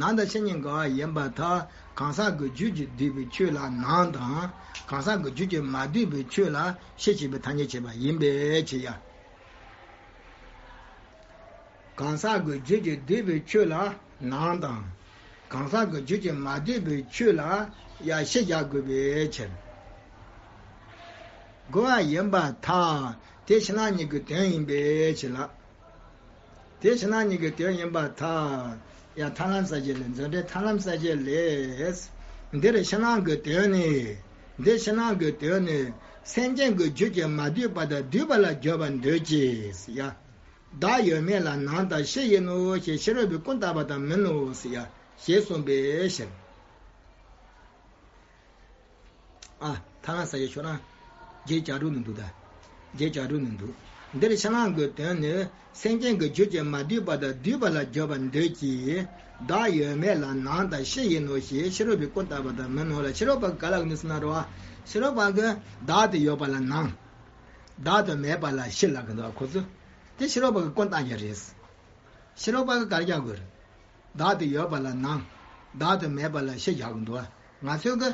ནང་དང་ཕྱི་གཉིས་འགལ་བ་ཡིན་པར་ཐལ། གང་ཟག་གི་རྒྱུད་ཀྱིས་བསྡུས་པའི་ཆོས་ལ་ནང་དང་། གང་ཟག་གི་རྒྱུད་ཀྱིས་མ་བསྡུས་པའི་ཆོས་ལ་ཕྱི་ཞེས་པའི་ཐ་སྙད་བྱེད་པ་ཡིན་པའི་ཕྱིར་ཡ། གང་ཟག་གི་རྒྱུད་ཀྱིས་བསྡུས་པའི་ཆོས་ལ་ནང་དང་། གང་ཟག་གི་རྒྱུད་ཀྱིས་མ་བསྡུས་པའི་ཆོས་ལ་ཡང་ཕྱི་བཞག་དགོས་པའི་ཕྱིར། དགོས་པ་ཡིན་པར་ཐལ། དེ་ཕྱི་ནང་གཉིས་ཀྱི་དོན་ཡིན་པའི་ཕྱིར་ལ། དེ་ཕྱི་ནང་གཉིས་ཀྱི་དོན་ཡིན་པར་ཐལ། ཡང་ཐར་ལམ་གསལ་བྱེད་ལས། མཛོད་འགྲེལ་ཐར་ལམ་གསལ་བྱེད་ལས། འདིར་ཕྱི་ནང་གི་དོན་ནི། འདིར་ཕྱི་ནང་གི་དོན་ནི། སེམས་ཅན་གྱི་རྒྱུད་ཀྱིས་མ་བསྡུས་པ་དང་བསྡུས་པ་ལ་བརྗོད་པར་འདོད་ཀྱི། ཡ། བདག་ཡོད་མེད་ལ་ནང་དང་ཕྱི་ཡིན་ནོ་ཞེས་ཕྱི་རོལ་པས་ཀུན་བརྟགས་པ་དང་མིན་ནོ། ཡ། ཞེས་གསུངས་པའི་ཕྱིར། ཨ། ཐར་ལམ་གསལ་བྱེད་ཁྱོད་རང་། རྗེས་ལྕགས་སྒྲོག་ནས་འདུག་ད། རྗེས་ལྕགས་སྒྲོག་ནས་འདུག་འདིར་ཕྱི་ནང་གི་དོན་ནི། སེམས་ཅན་གྱི་རྒྱུད་ཀྱིས་མ་བསྡུས་པ་དང་བསྡུས་པ་ལ་བརྗོད་པར་འདོད་ཀྱི། བདག་ཡོད་མེད་ལ་ནང་དང་ཕྱི་ཡིན་ནོ་ཞེས་ཕྱི་རོལ་པས་ཀུན་བརྟགས་པ་དང་མིན་ནོ་ལ། ཕྱི་རོལ་པ་ག་ལ་གི་ནི་ཟེར་ན་རོ། ཕྱི་རོལ་པ་གི་བདག་དེ་ཡོད་པ་ལ་ནང་། བདག་དེ་མེད་པ་ལ་ཕྱི་ལབ་གི་འདུག་ཁོ་ཚོས། དེ་ཕྱི་རོལ་པ་གི་ཀུན་བརྟགས་ཀྱི་རེད། ཕྱི་རོལ་པ་གི་ག་རེ་རྒྱག་དགོས་རེད། བདག་དེ་ཡོད་པ་ལ་ནང་། བདག་དེ་མེད་པ་ལ་ཕྱི་རྒྱག་གི་འདུག་ང་ཚོས་གི།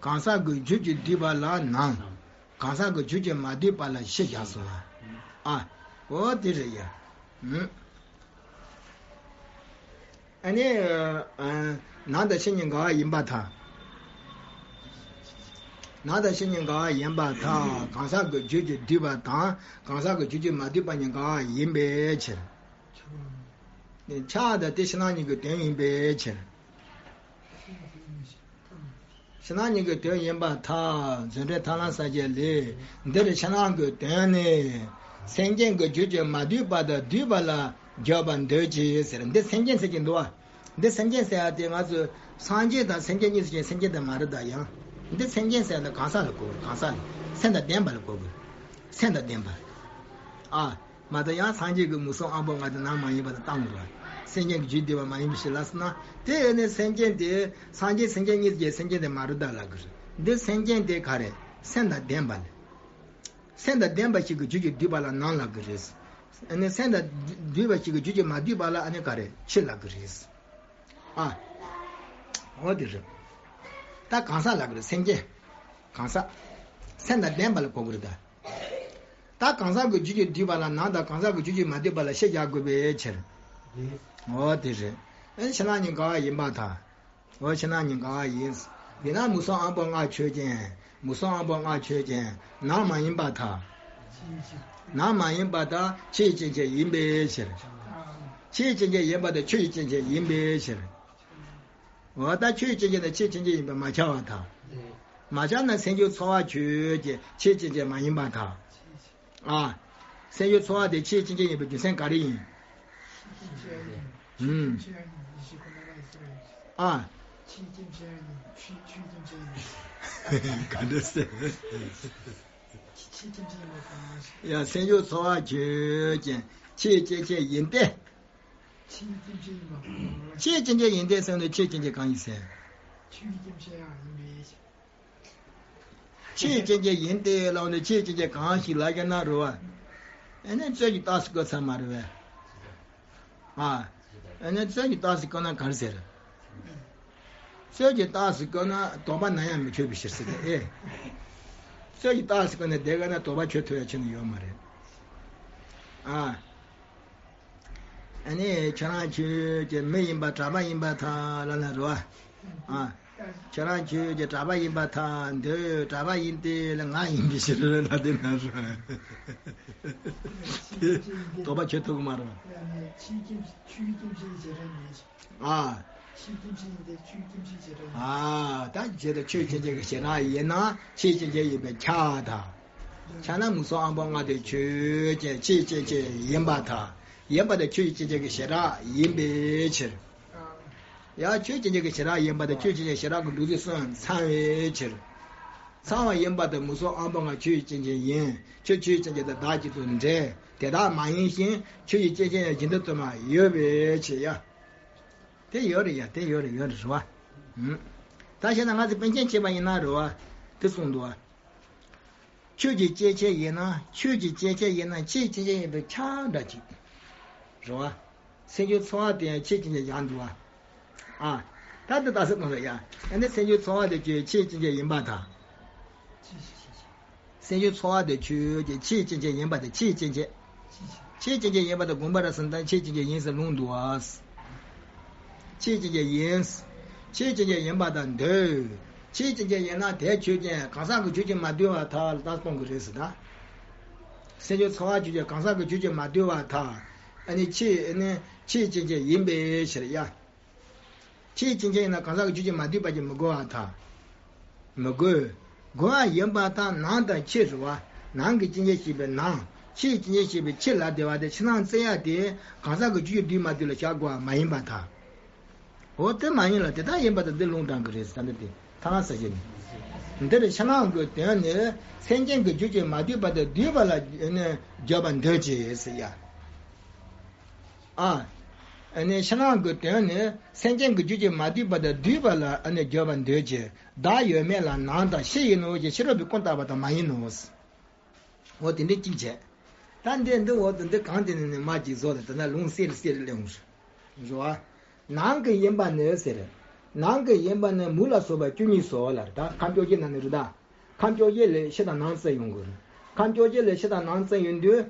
གང་ཟག་གི་རྒྱུད་ཀྱིས་བསྡུས་པ་ལ་ནང་། གང་ཟག་གི་རྒྱུད་ཀྱིས་མ་བསྡུས་པ་ལ་ཕྱི་རྒྱག་སོང་ལ། ཨ། འོ་དེ་རེད་ཡ། ཨ་ནི། ནང་དང་ཕྱི་གཉིས་འགལ་བ་ཡིན་པར་ཐལ། ནང་དང་ཕྱི་གཉིས་འགལ་བ་ཡིན་པར་ཐལ། གང་ཟག་གི་རྒྱུད་ཀྱིས་བསྡུས་པ་དང་གང་ཟག་གི་རྒྱུད་ཀྱིས་མ་བསྡུས་པ་གཉིས་འགལ་བ་ཡིན་པའི་ཕྱིར། ཆགས་དང་དེ་ཕྱི་ནང་གཉིས་ཀྱི་དོན་ཡིན་པའི་ཕྱིར། ཕྱི་ནང་གཉིས་ཀྱི་དོན་ཡིན་པར་ཐལ། མཛོད་འགྲེལ་ཐར་ལམ་གསལ་བྱེད་ལས། འདིར་ཕྱི་ནང་གི་དོན་ནི། སེམས་ཅན་གྱི་རྒྱུད་ཀྱིས་མ་བསྡུས་པ་དང་བསྡུས་པ་ལ་བརྗོད་པར་འདོད་ཀྱི་ཟེར། འདི་སེམས་ཅན་ཟེར་གྱི་འདུག་བ། འདི་སེམས་ཅན་ཟེར་ཡ་དེ་ང་ཚོས་སངས་རྒྱས་དང་སེམས་ཅན་གཉིས་སུ་ཕྱེ། སེམས་ཅན་དེ་མ་རེད་ད་ཡང་། འདི་སེམས་ཅན་ཟེར་ཡ་དེ་གང་ཟག་ལ་གོ་དགོས། གང་ཟག་ལ། སེམས་དང་ལྡན་པ་ལ་གོ་དགོས། སེམས་དང་ལྡན་པ། ཨ། མ་གཏོགས་ཡང་སངས་རྒྱས་ཀྱི་མུ་གསུམ་དབང་པོ་ལྔ་དེ་ནང་མ་ཡིན་པ་དེ་བཏང་དགོས། སེམས་ཅན་གྱི་རྒྱུད་བསྡུས་པ་མ་ཡིན་པའི་ཕྱིར་ལ་ཟེར་ན། དེ་ཡོད་ནས་སེམས་ཅན་དེ་སངས་རྒྱས་སེམས་ཅན་གཉིས་ཀྱི་སེམས་ཅན་དེ་མ་རེད་ད་ལབ་གི་རེད། འདི་སེམས་ཅན་དེ་ག་རེ། སེམས་དང་ལྡན་པ་ལ། སེམས་དང་ལྡན་པ་ཞིག་གི་རྒྱུད་ཀྱི་བསྡུས་པ་ལ་ནང་ལབ་གི་རེད། ཨ་ནི་སེམས་དང་བསྡུས་པ་ཞིག་གི་རྒྱུད་ཀྱི་མ་བསྡུས་པ་ལ་ཨ་ནི་ག་རེ། ཕྱི་ལབ་གི་རེད། ཨ། འོ་དེ་རེད། ད་གང་ཟག་ལབ་གི་རེད། སེམས་ཅན། གང་ཟག་སེམས་དང་ལྡན་པ་ལ་གོ་གི་རེད་ད། ད་གང་ཟག་གི་རྒྱུད་ཀྱི་བསྡུས་པ་ལ་ནང་དང་གང་ཟག་གི་རྒྱུད་ཀྱི་མ་བསྡུས་པ་ལ་ཕྱི་རྒྱག་དགོས་པའི་ཕྱིར། འོ་དེ་རེད། ཨེ་ཕྱི་ནང་གཉིས་འགལ་བ་ཡིན་པར་ཐལ། འོ་ཕྱི་ནང་གཉིས་འགལ་བ་ཡིན། ཡིན་ན་མུ་གསུམ་དབང་པོ་ལྔ་ཆོས་ཅན། མུ་གསུམ་དབང་པོ་ལྔ་ཆོས་ཅན། ནང་མ་ཡིན་པར་ཐལ། ནང་མ་ཡིན་པར་ཐལ། ཕྱི་ཡི་སྐྱེ་མཆེད་ཡིན་པའི་ཕྱིར། ཕྱི་ཡི་སྐྱེ་མཆེད་ཡིན་པ་དང་ཆོས་ཀྱི་སྐྱེ་མཆེད་ཡིན་པའི་ཕྱིར། འོ་ད་ཆོས་ཀྱི་སྐྱེ་མཆེད་དང་ཕྱིའི་སྐྱེ་མཆེད་ཡིན་པས་མ་ཁྱབ་པར་ཐལ། མ་ཁྱབ་ན་སེམས་རྒྱུད་ཚོར་བ་ཆོས་ཅན་ཕྱིའི་སྐྱེ་མཆེད་མ་ཡིན་པར་ཐལ། ཨ། སེམས་རྒྱུད་ཚོར་བ་དེ་ཕྱིའི་སྐྱེ་མཆེད་ཡིན་པའི་རྒྱུ་མཚན་ག་རེ་ཡིན། ཨུམ། ཨ། ག་འདྲ་ཟེར། ཡ་སེམས་རྒྱུད་ཚོར་བ་ཆོས་ཅན་ཕྱིའི་སྐྱེ་མཆེད་ཡིན་ཏེ། ཕྱིའི་སྐྱེ་མཆེད་ཡིན་པ། ཕྱིའི་སྐྱེ་མཆེད་ཡིན་ཏེ་ཟེར་ནས་ཕྱིའི་སྐྱེ་མཆེད་གང་ཡིན་ཟེར། ཆོས་ཀྱི་སྐྱེ་མཆེད་ཡང་ཡིན་པའི་ཕྱིར། ཕྱིའི་སྐྱེ་མཆེད་ཡིན་ཏེ་ལབ་ནས་ཕྱིའི་སྐྱེ་མཆེད་གང་ཞིག་ལབ་ཀྱི་ན་རེད་བ། ཨ་ནི་རྩོད་ཀྱི་རྟགས་སུ་བཀོད་ཚར་མ་རེད་བས། ཨ། ཨ་ནི་རྩོད་ཀྱི་རྟགས་སུ་བཀོད་ན་ག་རེ་ཟེར། རྩོད་ཀྱི་རྟགས་སུ་བཀོད་ན་དོགས་པ་ན་ཡང་མི་ཆོད་པའི་ཕྱིར་ཟེར་ཏེ་ཨེ། རྩོད་ཀྱི་རྟགས་སུ་བཀོད་ནས་བསྡད་དགོས་ན་དོགས་པ་ཆོད་ཐུབ་ཡ་ཁྱོན་ནས་ཡོད་མ་རེད། ཨ། ཨ་ནི་ཁྱེད་རང་ཆོས་ཀྱི་མི་ཡིན་པ་གྲགས་པ་ཡིན་པར་ཐལ་ལབ་ན་རེད་བ། ཨ། ཁྱེད་རང་ཆོས་ཀྱི་གྲགས་པ་ཡིན་པར་ཐལ། འདོད་གྲགས་པ་ཡིན་ཏེ་ལ་ང་ཡིན་པའི་ཕྱིར་ལབ་དེ་ན་རེད་བ། དོགས་པ་ཆོད་ཐུབ་ཀྱི་མ་རེད་བ། ཨ། ཕྱིའི་སྐྱེ་མཆེད་ཡིན་ཏེ་ཆོས་ཀྱི་སྐྱེ་མཆེད་བྱེ་བྲག་ཡིན། ཨ། ད་བྱེ་བྲག་ཆོས་ཀྱི་སྐྱེ་མཆེད་ཀྱི་བྱེ་བྲག་ཡིན་ན་ཕྱིའི་སྐྱེ་མཆེད་ཡིན་པས་ཁྱབ་པར་ཐལ། ཁྱབ་ན་མུ་གསུམ་དབང་པོ་ལྔ་དེ་ཆོས་ཅན་ཕྱིའི་སྐྱེ་མཆེད་ཡིན་པར་ཐལ། ཡིན་པ་དེ་ཆོས་ཀྱི་སྐྱེ་མཆེད་ཀྱི་བྱེ་བྲག་ཡིན་པའི་ཕྱིར། ཡང་ཆོས་ཀྱི་སྐྱེ་མཆེད་ཀྱི་བྱེ་བྲག་ཡིན་པ་དེ་ཆོས་ཀྱི་སྐྱེ་མཆེད་བྱེ་བྲག་གི་འགྲོ་དུས་སུ་ཚང་བའི་ཕྱིར། ཚང་བ་ཡིན་པ་དེ་མུ་གསུམ་དབང་པོ་ལྔ་ཆོས་ཀྱི་སྐྱེ་མཆེད་ཡིན། ཆོས་ཆོས་ཀྱི་སྐྱེ་མཆེད་དེ་བདག་གཅིག་ཏུ་འབྲེལ། དེ་དག་མ་ཡིན་ཞིང་ཆོས་ཀྱི་སྐྱེ་མཆེད་ཡང་གཞན་དུ་དུ་མ་ཡོད་པའི་ཕྱིར་ཡ། དེ་ཡོད་རེད་ཡ། དེ་ཡོད་རེད། ཡོད་རེད་རེད་བ། ཨུམ། ད་བྱས་ན་ང་ཚོ་པཎ་ཆེན་བྱས་པ་ཡིན་ན་རེད་བ། དེ་གསུངས་འདུག་བ། ཆོས་ཀྱི་སྐྱེ་མཆེད་ཡིན་ན་ཆོས་ཀྱི་སྐྱེ་མཆེད་ཡིན་ན་ཕྱིའི་སྐྱེ་མཆེད་ཡིན་པས་ཁྱབ་འདྲ་ཅིག་རེད་བ། སེམས་རྒྱུད་ཚོར་བ་དེ་ཡང་ཕྱིའི་སྐྱེ་མཆེད་བཞག་འདུག་བ། ཨ། ད་འདི་ལྟ་ས་གང་ལ་ཡ། ཨ་ནི་སེམས་རྒྱུད་ཚོར་བ་དེ་ཁྱོད་ཕྱིའི་སྐྱེ་མཆེད་ཡིན་པར་ཐལ། སེམས་རྒྱུད་ཚོར་བ་དེ་ཁྱོད་ཀྱི་ཕྱིའི་སྐྱེ་མཆེད་ཡིན་པ་དེ་ཕྱིའི་སྐྱེ་མཆེད། ཕྱིའི་སྐྱེ་མཆེད་ཡིན་པ་དེ་དགོངས་པ་རབ་གསལ་དང་ཕྱིའི་སྐྱེ་མཆེད་ཡིན་ཟེར་ལུང་འདུག་བ། ཕྱིའི་སྐྱེ་མཆེད་ཡིན། ཕྱིའི་སྐྱེ་མཆེད་ཡིན་པ་དང་འདོད། ཕྱིའི་སྐྱེ་མཆེད་ཡིན་ན་དེ་ཆོས་ཅན། གང་ཟག་གི་རྒྱུད་ཀྱིས་མ་བསྡུས་པར་ཐལ་ལ་ད་གཏོང་གི་རེད་ཟེར་ད། སེམས་རྒྱུད་ཚོར་བ་ཆོས་ཅན། གང་ཟག་གི་རྒྱུད་ཀྱིས་མ་བསྡུས་པར་ཐལ། ཨ་ནི་ཕྱིའི་ཨ་ནི་ཕྱིའི་སྐྱེ་མཆེད་ཡིན་པའི་ཕྱིར་ཡ། ཕྱིའི་སྐྱེ་མཆེད་ཡིན་ན་གང་ཟག་གི་རྒྱུད་ཀྱིས་མ་བསྡུས་པ་ཅིག་མི་དགོས་པར་ཐལ། མི་དགོས། དགོས་པ་ཡིན་པར་ཐལ། ནང་དང་ཕྱི་རེད་བ། ནང་གི་སྐྱེ་མཆེད་ཞེས་པའི་ནང་། ཕྱིའི་སྐྱེ་མཆེད་ཞེས་པའི་ཕྱི་ལ་བསྡུ་བ་དེ་ཕྱི་ནང་བཙལ་ཡ་དེ་གང་ཟག་གི་རྒྱུད་ཀྱིས་བསྡུས་མ་བསྡུས་ལ་བཞག་དགོས་པ་མ་ཡིན་པར་ཐལ། འོ་དེ་མ་ཡིན་ལ་དེ་ལྟར་ཡིན་པ་དང་འདི་ལུང་དྲངས་ཀྱི་རེད་ཟེར་ད་འདི་དེ་ཐ་ན་ས་བཞིན་ནི། འདིར་ཕྱི་ནང་གི་དོན་ནི་སེམས་ཅན་གྱི་རྒྱུད་ཀྱིས་མ་བསྡུས་པ་དང་བསྡུས་པ་ལ་ནི་བརྗོད་པར་འདོད་ཅེས་ཟེར་ཡ། ཨ། ཨ་ནི་ཕྱི་ནང་གི་དོན་ནི་སེམས་ཅན་གྱི་རྒྱུད་ཀྱིས་མ་བསྡུས་པ་དང་བསྡུས་པ་ལ་ཨ་ནི་བརྗོད་པར་འདོད་ཅེས། བདག་ཡོད་མེད་ལ་ནང་དང་ཕྱི་ཡིན་ནོ་ཞེས་ཕྱི་རོལ་པའི་ཀུན་བརྟགས་པ་དང་མ་ཡིན་ནོ། འོ་དེ་འདྲའི་གཅིག་བྱས། ད་འདི་འདི་འོ་དེ་འདི་གང་དེ་ནས་ནི་མ་གཅིག་བཟོ་ལ་དེ་ན་ལུང་གསེར་གསེར་གླེང་རོ། ནང་གི་ཡིན་པ་ནི་ཟེར། ནང་གི་ཡིན་པ་ནི་མུ་ལ་སོགས་པ་བཅུ་གཉིས་སོ་ལ་ད་ཁམས་བཅོ་བརྒྱད་ན་ནི་རུ་ད། ཁམས་བཅོ་བརྒྱད་ལས་ཕྱི་དང་ནང་བཙལ་ཡོང་དགོས། ཁམས་བཅོ་བརྒྱད་ལས་ཕྱི་དང་ནང་བཙལ་ཡོང་དུས།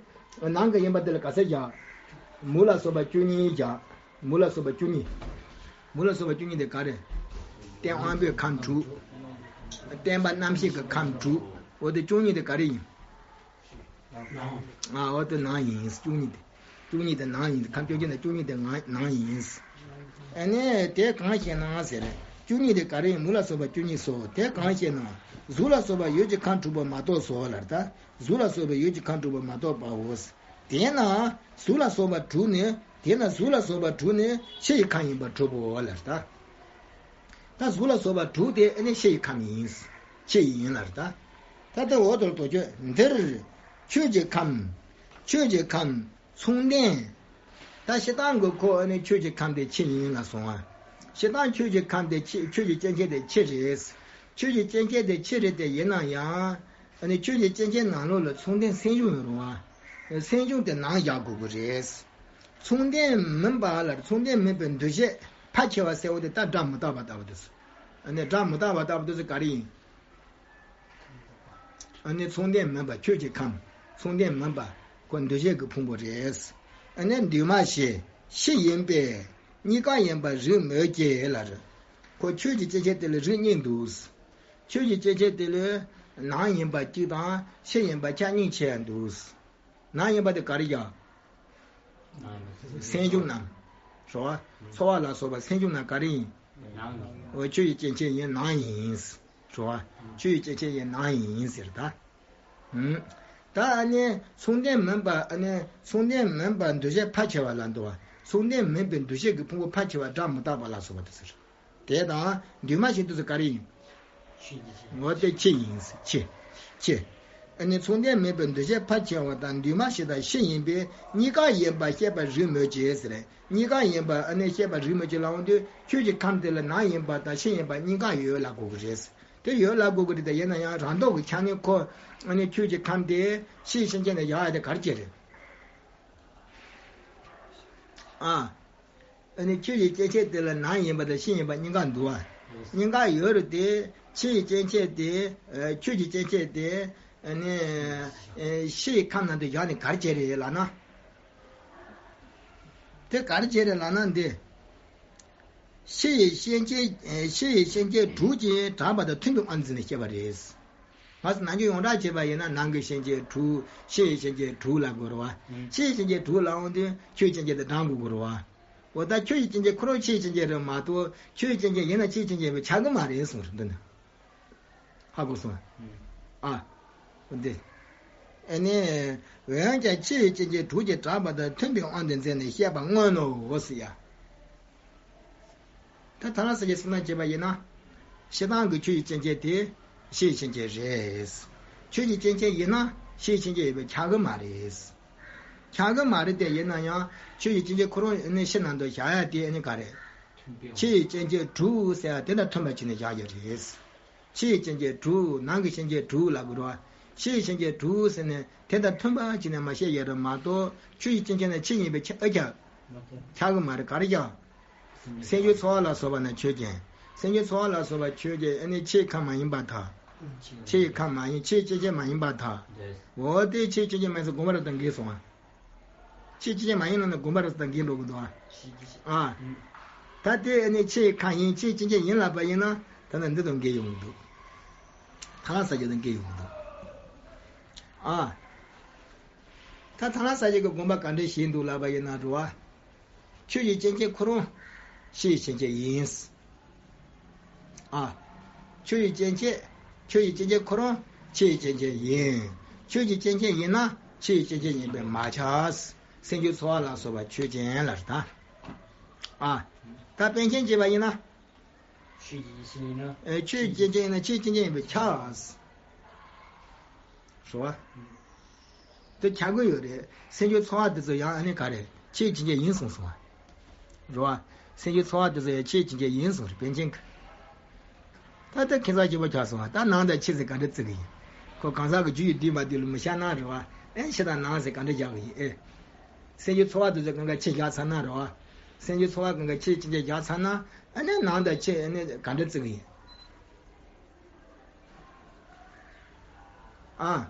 ནང་གི་ཡིན་པ་དེ་ལ་ག་ཚད་བཞག་མུ་ལ་སོགས་པ་བཅུ་གཉིས་བཞག་མུ་ལ་སོགས་པ་བཅུ་གཉིས། མུ་ལ་སོགས་པ་བཅུ་གཉིས་དེ་ག་རེ། རྟེན་དབང་པོའི་ཁམས་དྲུག་བརྟེན་པ་རྣམ་ཤེས་ཀྱི་ཁམས་དྲུག་འོ་དེ་བཅུ་གཉིས་དེ་ག་རེ་ཡིན། ཨ་འོ་དེ་ནང་ཡིན། བཅུ་གཉིས་དེ། བཅུ་གཉིས་དེ་ནང་ཡིན། ཁམས་བཅོ་བརྒྱད་ན་བཅུ་གཉིས་དེ་ནང་ནང་ཡིན། ཨ་ནི་དེ་གང་ཞེ་ན་ཟེར། བཅུ་གཉིས་དེ་ག་རེ་ཡིན། མུ་ལ་སོགས་པ་བཅུ་གཉིས་སོ། དེ་གང་ཞེ་ན། གཟུགས་ལ་སོགས་པ་ཡུལ་གྱི་ཁམས་དྲུག་པོ་མ་གཏོགས་སོ་ལར་ད། གཟུགས་ལ་སོགས་པའི་ཡུལ་གྱི་ཁམས་དྲུག་པོ་མ་གཏོགས་པའོ། དེས་ན་གཟུགས་ལ་སོགས་པ་དྲུག་ནི། དེས་ན་གཟུགས་ལ་སོགས་པ་དྲུག་ནི་ཕྱི་ཡི་ཁམས་ཡིན་པར་གྲུབ་བོ་ལར་ད། ད་གཟུགས་ལ་སོགས་པ་དྲུག་དེ་ཨ་ནི་ཕྱི་ཡི་ཁམས་ཡིན། ཕྱི་ཡི་ཡིན་ལར་ད། ད་ལྟ་འོ་དོར་དོ་ཆོས་འདིར། ཆོས་ཀྱི་ཁམས། ཆོས་ཀྱི་ཁམས་མཚུངས་ལྡན། ད་སྤྱིར་བཏང་གི་ཁོ་ཨ་ནི་ཆོས་ཀྱི་ཁམས་དེ་ཕྱི་ཡིན་ལབ་སོང་ང་། སྤྱིར་བཏང་ཆོས་ཀྱི་ཁམས་དེ་ཕྱི། ཆོས་ཀྱི་སྐྱེ་མཆེད་དེ་ཕྱི་རེད། ཆོས་ཀྱི་སྐྱེ་མཆེད་དེ་ཕྱི་རེད་དེ། ཡིན་ན་ཡང་ཨ་ནི་ཆོས་ཀྱི་སྐྱེ་མཆེད་ནང་ལོགས་ལ་མཚུངས་ལྡན་སེམས་བྱུང་ཡོད་རུང་བ། སེམས་བྱུང་དེ་ནང་བཞག་དགོས་ཀྱི་རེད། མཚུངས་ལྡན་མིན་པ་ལ། མཚུངས་ལྡན་མིན་པའི་འདུ་བྱེད་ཕལ་ཆེ་བ་ཟེར་བ་དེ་ད་སྒྲ་མི་རྟག་པ་ལྟ་བུ་དེ་ཚོ། ཨ་ནི་སྒྲ་མི་རྟག་པ་ལྟ་བུ་དེ་ཚོ་ག་རེ་ཡིན། ཨ་ནི་མཚུངས་ལྡན་མིན་པ། ཆོས་ཀྱི་ཁམས་མཚུངས་ལྡན་མིན་པ་ཁོ་འདུ་བྱེད་ཀྱི་ཕུང་པོ་རེད། ཨ་ནི་འདུས་མ་བྱས་ཕྱི་ཡིན་པས་གཉིས་ཀ་ཡིན་པར་རིགས་མོད་ཀྱི་ལ་རེད། ཁོ་ཆོས་ཀྱི་སྐྱེ་མཆེད་དེ་ལ་རིགས་གཉིས་འདུག། ཆོས་ཀྱི་སྐྱེ་མཆེད་དེ་ལ་ནང་ཡིན་པ་གཅིག་དང་ཕྱི་ཡིན་པ་ཆ་གཉིས་ཕྱེ་ཡ་འདུག། ནང་ཡིན་པ་དེ་ག་རེ་ཡ། སེམས་བྱུང་རྣམས། རེད་བ། ཚོར་བ་ལ་སོགས་པ་སེམས་བྱུང་རྣམས་ག་རེ་ཡིན། འོ་ཆོས་ཀྱི་སྐྱེ་མཆེད་ཡིན་ནང་ཡིན། རེད་བ། ཆོས་ཀྱི་སྐྱེ་མཆེད་ཡིན་ནང་ཡིན་ཟེར་ད། ཧུམ། ད་ཨ་ནི་མཚུངས་ལྡན་མིན་པ། ཨ་ནི་མཚུངས་ལྡན་མིན་པ་འདུ་བྱེད་ཕལ་ཆེ་བ་ལ་འདུ་བ། མཚུངས་ལྡན་མིན་པའི་འདུ་བྱེད་ཀྱི་ཕུང་པོ་ཕལ་ཆེ་བ་སྒྲ་མི་རྟག་པ་ལ་སོགས་པ་དེ་ཟེར། དེ་དང་འདུས་མ་བྱས་དེ་ཚོ་ག་རེ་ཡིན། ངོ་སྟེ་ཕྱི་ཡིན། ཕྱི། ཕྱི། ཨ་ནི་མཚུངས་ལྡན་མིན་པའི་འདུ་བྱེད་ཕལ་ཆེ་བ་དང་འདུས་མ་བྱས་དང་ཕྱི་ཡིན་པས་གཉིས་ཀ་ཡིན་པ་ཤེས་པར་རིགས་མོད་ཀྱི་ཟེར། གཉིས་ཀ་ཡིན་པ་ཨ་ནི་ཤེས་པར་རིགས་མོད་ཀྱི་ལབ་འོང་དུས་ཆོས་ཀྱི་ཁམས་དེ་ལ་ནང་ཡིན་པ་དང་ཕྱི་ཡིན་པ་གཉིས་ཀ་ཡོད་ལབ་དགོས་ཀྱི་རེད། དེ་ཡོད་ལབ་དགོས་ཀྱི་རེད། དེ་ཡིན་ན་ཡང་རང་ལྡོག་གི་ཆ་ནས་ཁོ་ཨ་ནི་ཆོས་ཀྱི་ཁམས་དེ་ཕྱིའི་སེམས་ཅན་ལ་བཞག་ཡ་དེ་ག་རེ་བྱས་རེད། ཨ། ཨ་ནི་ཆོས་ཀྱི་སྐྱེ་མཆེད་དེ་ལ་ནང་ཡིན་པ་དང་ཕྱི་ཡིན་པ་གཉིས་ཀ་འདུག་བ། གཉིས་ཀ་ཡོད་རེད་དེ། ཕྱིའི་སྐྱེ་མཆེད་དེ། ཨ། ཆོས་ཀྱི་སྐྱེ་མཆེད་དེ། ཨ་ནི། ཨ། ཕྱིའི་ཁམས་ནང་དུ་བཞག་ནས་ག་རེ་བྱས་རེད་ལབ་ན། དེ་ག་རེ་བྱས་རེད་ལབ་ན་འདི། ཕྱི་ཡི་སེམས་ཅན། ཨ། ཕྱི་ཡི་སེམས་ཅན་དྲུག་ཅེས་གྲགས་པ་དང་མཐུན་པའི་དབང་དུ་མཛད་ནས་བཤད་པ་རེད། ང་ཚོ་ནང་རྒྱུད་ཡོངས་གྲགས་བྱས་པ་ཡིན་ན་ནང་གི་སེམས་ཅན་དྲུག། ཕྱི་ཡི་སེམས་ཅན་དྲུག་ལབ་དགོས་རེད་བ། ཕྱི་ཡི་སེམས་ཅན་དྲུག་ལབ་འོང་དུས་ཆོས་ཅན་གྱི་དེ་བགྲང་དགོས་རེད་བ། འོ་ད་ཆོས་ཀྱི་སྐྱེ་མཆེད་ཁོ་རང་ཕྱི་ཡི་སེམས་ཅན་རེད་མ་གཏོགས་ཆོས་ཀྱི་སྐྱེ་མཆེད་ཡིན་ན་ཕྱི་ཡི་སེམས་ཅན་ཡིན་པས་ཁྱབ་གི་མ་རེད་གསུངས་རེད་འདི་ནི། ཧ་གོ་སོང་། ཨ། འོ་འདི། ཨ་ནི། འོན་ཀྱང་ཕྱི་ཡི་སྐྱེ་མཆེད་དྲུག་ཅེས་གྲགས་པ་དང་མཐུན་པའི་དབང་དུ་མཛད་ནས་བཤད་པ་སྔོན་ནོ་ཟེར་ཡ། ད་ཐ་ན་ས་ཀྱི་སེམས་ནང་བྱས་པ་ཡིན་ན། སྤྱིར་བཏང་གི་ཆོས་ཀྱི་སྐྱེ་མཆེད་དེ་ཕྱི་ཡི་སེམས་ཅན་རེད། ཆོས་ཀྱི་སྐྱེ་མཆེད་ཡིན་ན་ཕྱི་ཡི་སེམས་ཅན་ཡིན་པས་ཁྱབ་གི་མ་རེད། ཁྱབ་གི་མ་རེད་དེ། ཡིན་ན་ཡང་ཆོས་ཀྱི་སྐྱེ་མཆེད་ཁོ་རང་ནི་ཕྱི་ནང་དུ་བཞག་ཡ་དེ་ནི་ག་རེད། ཕྱི་ཡི་སྐྱེ་མཆེད་དྲུག་ཟེར་ཡ་དེ་དང་མཐུན་པ་བྱས་ནས་བཞག་ཡོད་རེད། ཕྱི་ཡི་སྐྱེ་མཆེད་དྲུག། ནང་གི་སྐྱེ་མཆེད་དྲུག་ལབ་དགོས་རེད་བ། ཕྱི་ཡི་སྐྱེ་མཆེད་དྲུག་ཟེར་ནས་དེ་དང་མཐུན་པ་བྱས་ནས་མ་བཤད་ཡོད་རེད་མ་གཏོགས་ཆོས་ཀྱི་སྐྱེ་མཆེད་ནི་ཕྱི་ཡིན་པས་ཁྱབ་ཨེ་ཁྱབ། ཁྱབ་གི་མ་རེད། ག་རེ་ཁྱབ། སེམས་བྱུང་ཚོར་བ་ལ་སོགས་པ་ནི་ཆོས་ཅན། སེམས་བྱུང་ཚོར་བ་ལ་སོགས་པ་ཆོས་ཅན། ཨ་ནི་ཕྱིའི་ཁམས་མ་ཡིན་པར་ཐལ། ཕྱིའི་ཁམས་མ་ཡིན། ཕྱིའི་སྐྱེ་མཆེད་མ་ཡིན་པར་ཐལ། འོ་དེ་ཕྱིའི་སྐྱེ་མཆེད་མ་ཡིན་ཟེར་དགོངས་པ་རབ་ཏུ་འགལ་སོང་བ། ཕྱིའི་སྐྱེ་མཆེད་མ་ཡིན་ལབ་ན་དགོངས་པ་རབ་ཏུ་འགལ་འགྲོ་གི་འདུག་ཨ། ཨ། ད་དེ་ཨ་ནི་ཕྱིའི་ཁམས་ཡིན། ཕྱིའི་སྐྱེ་མཆེད་ཡིན་ལབ་པ་ཡིན་ན་ད་ནི་འདི་དང་འགལ་ཡོང་གི་འདུག་ཐ་ན་ས་ཀྱ་དང་འགལ་ཡོང་གི་འདུག་ཨ། ད་ཐ་ན་ས་ཀྱ་གི་དགོངས་པ་ག་འདྲ་བཞེས་འདུག་ལབ་པ་ཡིན་ན་རེད་བ། ཆོས་ཀྱི་སྐྱེ་མཆེད་ཁོ་རང་ཕྱིའི་སྐྱེ་མཆེད་ཡིན། ཨ། ཆོས་ཀྱི་སྐྱེ་མཆེད། ཆོས་ཀྱི་སྐྱེ་མཆེད་ཁོ་རང་ཕྱིའི་སྐྱེ་མཆེད་ཡིན། ཆོས་ཀྱི་སྐྱེ་མཆེད་ཡིན་ན་ཕྱིའི་སྐྱེ་མཆེད་ཡིན་པས་མ་ཁྱབ། སེམས་བྱུང་ཚོར་བ་ལ་སོགས་པ་ཆོས་ཅན་ལ་རེད་ད། ཨ། ད་པཎ་ཆེན་བྱས་པ་ཡིན་ན། ཆོས་ཀྱི་སྐྱེ་མཆེད་ཡིན་ན། ཨེ། ཆོས་ཀྱི་སྐྱེ་མཆེད་ཡིན་ན་ཕྱིའི་སྐྱེ་མཆེད་ཡིན་པས་ཁྱབ། རེད་བ། དེ་ཁྱབ་གི་ཡོད་རེད། སེམས་བྱུང་ཚོར་བ་དེ་ཚོ་ཡང་ཨ་ནི་ག་རེ་ཕྱིའི་སྐྱེ་མཆེད་ཡིན་གསུངས་སོང་བ། རེད་བ། སེམས་བྱུང་ཚོར་བ་དེ་ཚོ་ཡང་ཕྱིའི་སྐྱེ་མཆེད་ཡིན་གསུངས་རེད་པཎ་ཆེན་གྱིས། ད་ལྟ་ཁྱད་མཚར་ཆེན་པོ་ཆགས་སོང་བ། ད་ནང་དང་ཕྱི་ཟེར་ག་འདྲ་བརྩི་གི་ཡིན། ཁོ་གང་ཟག་གི་རྒྱུ་ཡི་དུས་མ་དུས་ལ་མི་ཤར་ན་རེད་བ། ཨེ། ཕྱི་དང་ནང་ཟེར་ག་འདྲ་བཞག་གི་ཡིན། ཨེ། སེམས་བྱུང་ཚོར་བ་དེ་ཚོ་གང་ག་ཕྱི་བཞག་ཚར་ན་རེད་བ། སེམས་བྱུང་ཚོར་བ་གང་ག་ཕྱིའི་སྐྱེ་མཆེད་བཞག་ཚར་ན། ཨ་ནི་ནང་དང་ཕྱི་ཨ་ནི་ག་འདྲ་བརྩི་གི་ཡིན། ཨ།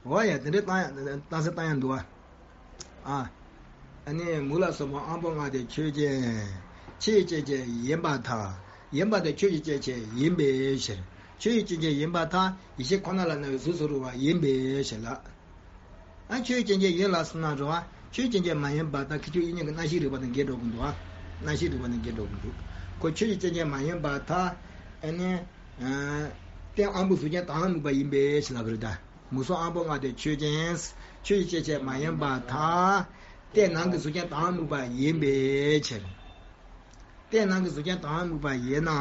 འོ་ཡ། དེ་འདྲའི་བཏང་ཡ། བཏང་ས་བཏང་ཡ་འདུག་ཨ། ཨ། ཨ་ནི་མུ་ལ་སོགས་པ་དབང་པོ་ལྔ་དེ་ཆོས་ཅན། ཕྱིའི་སྐྱེ་མཆེད་ཡིན་པར་ཐལ། ཡིན་པར་ཐལ། ཆོས་ཀྱི་སྐྱེ་མཆེད་ཡིན་པའི་ཕྱིར། ཆོས་ཀྱི་སྐྱེ་མཆེད་ཡིན་པར་ཐལ། ཡེ་ཤེས་ཁོ་ན་ལ་སྣང་བའི་གཟུགས་སུ་རུང་བ་ཡིན་པའི་ཕྱིར་ལ། ཨ། ཆོས་ཅན་གྱི་ཡིན་ལ་སོང་ན་རེད་བ། ཆོས་ཅན་གྱི་མ་ཡིན་པར་ཐལ། ཁྱད་ཆོས་དབྱིག་གཉེན་གྱི་རྣམ་ཤེས་རིག་པ་དང་འགལ་འགྲོ་གི་འདུག་ཨ། རྣམ་ཤེས་རིག་པ་དང་འགལ་འགྲོ་གི་འདུག་ཁོ་ཆོས་ཅན་གྱི་མ་ཡིན་པར་ཐལ། ཨ་ནི། ཨ། རྟེན་དབང་པོའི་གཟུགས་ཅན་དྭངས་མ་དམིགས་པ་ཡིན་པའི་ཕྱིར་ལ་གི་རེད་ད། མུ་གསུམ་དབང་པོ་ལྔ་དེ་ཆོས་ཅན། ཆོས་ཅན་གྱི་མ་ཡིན་པར་ཐལ། རྟེན་ནང་གི་གཟུགས་ཅན་དྭངས་མ་དམིགས་པ་ཡིན་པའི་ཕྱིར། རྟེན་ནང་གི་གཟུགས་ཅན་དྭངས་མ་དམིགས་པ་ཡིན་ན།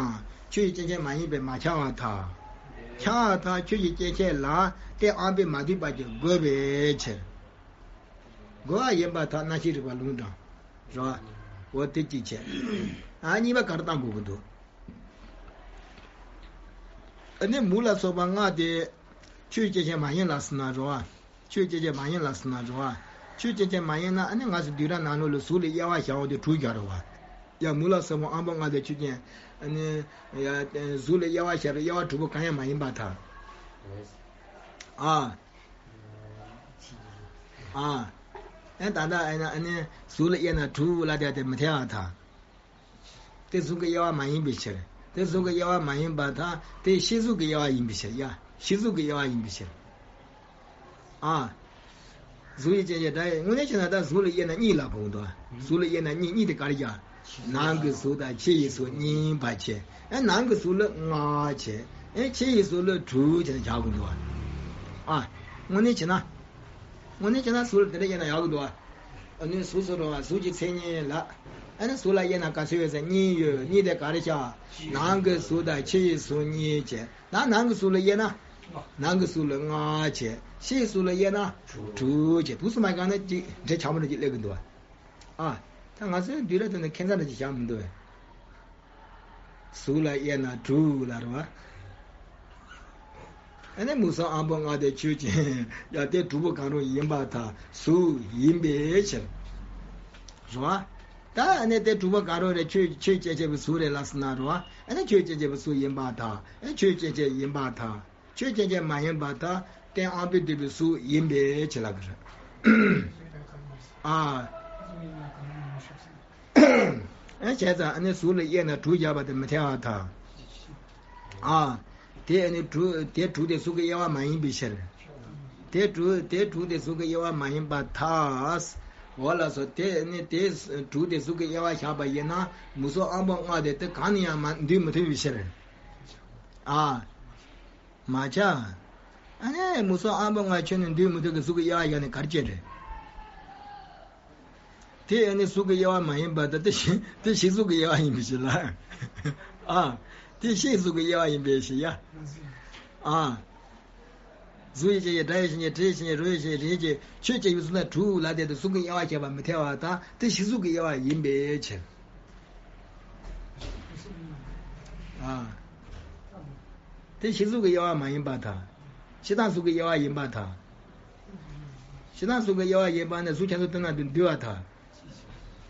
ཆོས་ཀྱི་སྐྱེ་མཆེད་མ་ཡིན་པས་མ་ཁྱབ་པར་ཐལ། ཁྱབ་པར་ཐལ། ཆོས་ཀྱི་སྐྱེ་མཆེད་ལ་རྟེན་དབང་པོས་མ་བསྡུས་པ་ཅིག་དགོས་པའི་ཕྱིར། དགོས་པ་ཡིན་པར་ཐལ། རྣམ་ཤེས་རིག་པ་ལུང་དྲངས། རེད་བ། འོ་དེ་གཅིག་བྱས། ཨ་གཉིས་པ་ག་རེ་བཏང་དགོས་ཀྱི་འདུག་ཨ་ནི་མུ་ལ་སོགས་པ་ལྔ་དེ་ཆོས་སྐྱེ་མཁན་མ་ཡིན་ལ་ཟེར་ན་རེད་བ། ཆོས་སྐྱེ་མཁན་མ་ཡིན་ལ་ཟེར་ན་རེད་བ། ཆོས་སྐྱེ་མཁན་མ་ཡིན་ན་ཨ་ནི་ང་ཚོ་བསྡུས་གྲྭ་ནང་ལོགས་ལ་གཟུགས་ལ་དབྱེ་བ་བྱ་བ་དེ་དྲུག་བརྒྱབ་རེད་བ། ཡ་མུ་ལ་སོགས་པ་ཨ་འབུམ་ལྔ་དེ་ཆོས་ཅན། ཨ་ནི་ཡ་གཟུགས་ལ་དབྱེ་བ་བྱས་པའི་དབྱེ་བ་དྲུག་པོ་གང་ཡང་མ་ཡིན་པར་ཐལ། ཨ། ཨ། ཨེ་ད་ལྟ་ཨེ་ན་ཨ་ནི་གཟུགས་ལ་དབྱེ་ན་དྲུག་ལབ་དེ་དེ་མི་འཐད་པར་ཐལ། དེ་གཟུགས་ཀྱི་དབྱེ་བ་མ་ཡིན་པའི་ཕྱིར། དེ་གཟུགས་ཀྱི་དབྱེ་བ་མ་ཡིན་པར་ཐལ། དེ་ཤེས་གཟུགས་ཀྱི་དབྱེ་བ་ཡིན་པའི་ཕྱིར། ཡ། ཤེས་གཟུགས་ཀྱི་དབྱེ་བ་ཡིན་པའི་ཕྱིར། ཨ། གཟུགས་ཡུལ་ཅན་གྱི་སྒྲ་ཡི་དངོས་གནས་བྱས་ན་ད་གཟུགས་ལ་དབྱེ་ན་གཉིས་ལབ་དགོས་འདུག་གཟུགས་ལ་དབྱེ་ན་གཉིས། གཉིས་དེ་ག་རེ་བྱ། ནང་གི་གཟུགས་དང་ཕྱི་ཡི་གཟུགས་གཉིས་པ་བྱས། ཨེ་ནང་གི་གཟུགས་ལ་ལྔ་བྱས། ཨེ་ཕྱི་ཡི་གཟུགས་ལ་དྲུག་བྱས་ནས་བྱ་དགོས་འདུག་ཨ། དངོས་གནས་བྱས་ན། དངོས་གནས་བྱས་ན་གཟུགས་ལ་དེ་འདྲ་དབྱེ་ན་ཡག་གི་འདུག་ཨ་ནི་གཟུགས་སུ་རུང་བ་གཟུགས་ཀྱི་མཚན་ཉིད་ལ། ཨ་ནི་གཟུགས་ལ་དབྱེ་ན་ག་ཚོད་ཡོད་ཟེར་གཉིས་ཡོད། གཉིས་དེ་ག་རེ་བྱ། ནང་གི་གཟུགས་དང་ཕྱི་ཡི་གཟུགས་གཉིས་བྱས། ད་ནང་གི་གཟུགས་ལ་དབྱེ་ན། ནང་གི་གཟུགས་ལ་ལྔ་བྱས། ཕྱིའི་གཟུགས་ལ་དབྱེ་ན་དྲུག་བྱས། དུས་སུ་མ་གང་ན་ཅིག་འདྲེ་ཆགས་མོ་འདྲ་ཅིག་སླེབས་ཀྱི་འདུག་ཨ། ད་ང་ཚོའི་འདུས་ར་དེ་ནི་ཁྱད་མཚར་འདྲ་ཅིག་བཞག་མི་འདུག་བས། གཟུགས་ལ་དབྱེ་ན་དྲུག་ལབ་རེད་བ། ཨ་ནི་མུ་གསུམ་ཨ་འབུམ་ལྔ་དེ་ཆོས་ཅན། ཡ་དེ་དྲུག་པོ་གང་རུང་ཡིན་པར་ཐལ། གཟུགས་ཡིན་པའི་ཕྱིར། རེད་བ། ད་ཨ་ནི་དེ་དྲུག་པོ་གང་རུང་རེད། ཆོས་ཆོས་ཅན་བྱས་པའི་གཟུགས་རེད་ལ་ཟེར་ན་རེད་བ། ཨ་ནི་ཆོས་ཅན་བྱས་པའི་གཟུགས་ཡིན་པར་ཐལ། ཨ་ཆོས་ཅན་བྱས་ཡིན་པར་ཐལ། ཆོས་ཅན་བྱས་མ་ཡིན་པར་ཐལ། རྟེན་ཨ་འབུམ་བསྡུས་པའི་གཟུགས་ཡིན་པའི་ཕྱིར་ལབ་ཀྱི་རེད། ཨ། ཨ་བྱས་ཙང་ཨ་ནི་གཟུགས་ལ་དབྱེ་ན་དྲུག་བརྒྱབ་པ་དེ་མི་འཐད་པར་ཐལ། ཨ། དེ་ཨ་ནི་དྲུག་དེ་དྲུག་དེ་གཟུགས་ཀྱི་དབྱེ་བ་མ་ཡིན་པའི་ཕྱིར། དེ་དྲུག་དེ་དྲུག་དེ་གཟུགས་ཀྱི་དབྱེ་བ་མ་ཡིན་པར་ཐལ། འོ་ལགས་སོ། དེ་ཨ་ནི་དེ་དྲུག་དེ་གཟུགས་ཀྱི་དབྱེ་བ་བཞག་པ་ཡིན་ན་མུ་གསུམ་ཨ་འབུམ་ལྔ་དེ་དེ་གང་ནས་ཡང་མ་འདུས་མི་ཐུབ་པའི་ཕྱིར། ཨ། མ་བྱ། ཨ་ནི་མུ་གསུམ་ཨ་འབུམ་ལྔ་ཁྱོན་ནས་འདུས་མི་ཐུབ་ཀྱི་གཟུགས་ཀྱི་དབྱེ་བ་བཞག་ནས་ག་རེ་བྱས་རེད། དེ་ཨ་ནི་གཟུགས་ཀྱི་དབྱེ་བ་མ་ཡིན་པ་དང་དེ་ཤེས་དེ་ཤེས་གཟུགས་ཀྱི་དབྱེ་བ་ཡིན་པའི་ཕྱིར་ལ། ཨ། དེ་ཤེས་གཟུགས་ཀྱི་དབྱེ་བ་ཡིན་པའི་ཕྱིར་ཡ། ཨ། གཟུགས་ཡིད་ཅན་གྱི་སྒྲ་ཡིད་བྱེད་མཁན་དྲི་ཡིད་བྱེད་མཁན་རོ་ཡིད་བྱེད་མཁན་རེག་ཡིད་བྱེད་མཁན་ཆོས་ཅན་གྱི་གཟུགས་ན་དྲུག་ལ་དེ་དང་གཟུགས་ཀྱི་དབྱེ་བ་བྱས་པ་མི་འཐད་པ་དང་དེ་ཤེས་གཟུགས་ཀྱི་དབྱེ་བ་ཡིན་པའི་ཕྱིར། ཨ། དེ་ཤེས་གཟུགས་ཀྱི་དབྱེ་བ་མ་ཡིན་པར་ཐལ། ཕྱི་དང་གཟུགས་ཀྱི་དབྱེ་བ་ཡིན་པར་ཐལ། ཕྱི་དང་གཟུགས་ཀྱི་དབྱེ་བ་ཡིན་པ་ནི་གཟུགས་ཁྱད་མཚར་དོན་དམ་དུ་འདུས་པར་ཐལ།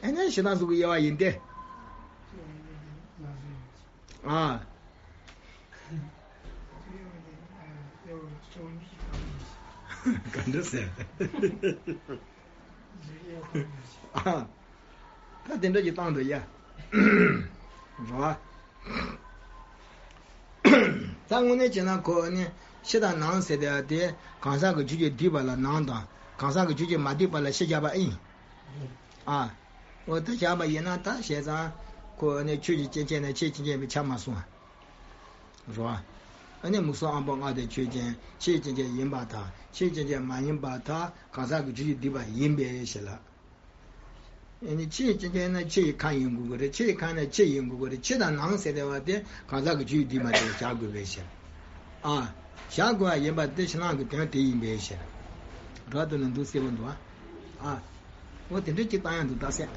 ཨེ་ནས་ཕྱི་དང་གཟུགས་ཀྱི་དབྱེ་བ་ཡིན་ཏེ། ཨ། ག་འདྲ་ཟེར། ཨ། ད་དེ་འདྲ་ཅིག་བཏང་འདུག་ཡ། རོ། ད་དངོས་གནས་བྱས་ན་ཁོ་ནི་ཕྱི་དང་ནང་ཟེར་དེ་དེ་གང་ཟག་གི་ཆོས་ཅན་འདུས་པ་ལ་ནང་དང་གང་ཟག་གི་ཆོས་ཅན་མ་འདུས་པ་ལ་ཕྱི་བཞག་པ་ཨིན། ཨ། འོ་ད་བཞག་པ་ཡིན་ན་ད་བྱས་ཙང་ཁོ་ནི་ཆོས་ཀྱི་སྐྱེ་མཆེད་ནི་ཆོས་ཀྱི་སྐྱེ་མཆེད་ཆགས་མ་སོང་། རོ། ཨ་ནི་མུ་གསུམ་ཨ་འབུམ་ལྔ་དེ་ཆོས་ཅན་ཆོས་ཅན་ཅན་ཡིན་པར་ཐལ། ཆོས་ཅན་ཅན་མ་ཡིན་པར་ཐལ། གང་ཟག་གི་ཆོས་ཅན་འདུས་པ་ཡིན་པའི་ཕྱིར་ལ། ཨ་ནི་ཆོས་ཅན་ཅན་ན་ཕྱི་ཡི་ཁམས་ཡིན་དགོས་ཀྱི་རེད། ཕྱི་ཡི་ཁམས་ན་ཕྱི་ཡིན་དགོས་ཀྱི་རེད། ཕྱི་དང་ནང་ཟེར་བ་དེ་གང་ཟག་གི་ཆོས་ཅན་འདུས་མ་དེ་བཞག་དགོས་པའི་ཕྱིར། ཨ། བཞག་དགོས་པ་ཡིན་པ་དེ་ཕྱི་ནང་གི་དོན་དེ་ཡིན་པའི་ཕྱིར། རོ་དེ་ནི་འདུག་སེ་བ་འདུག་ཨ། ཨ། འོ་དེ་འདྲ་ཅིག་བཏང་ཡང་འདུག་ད་ཟེར།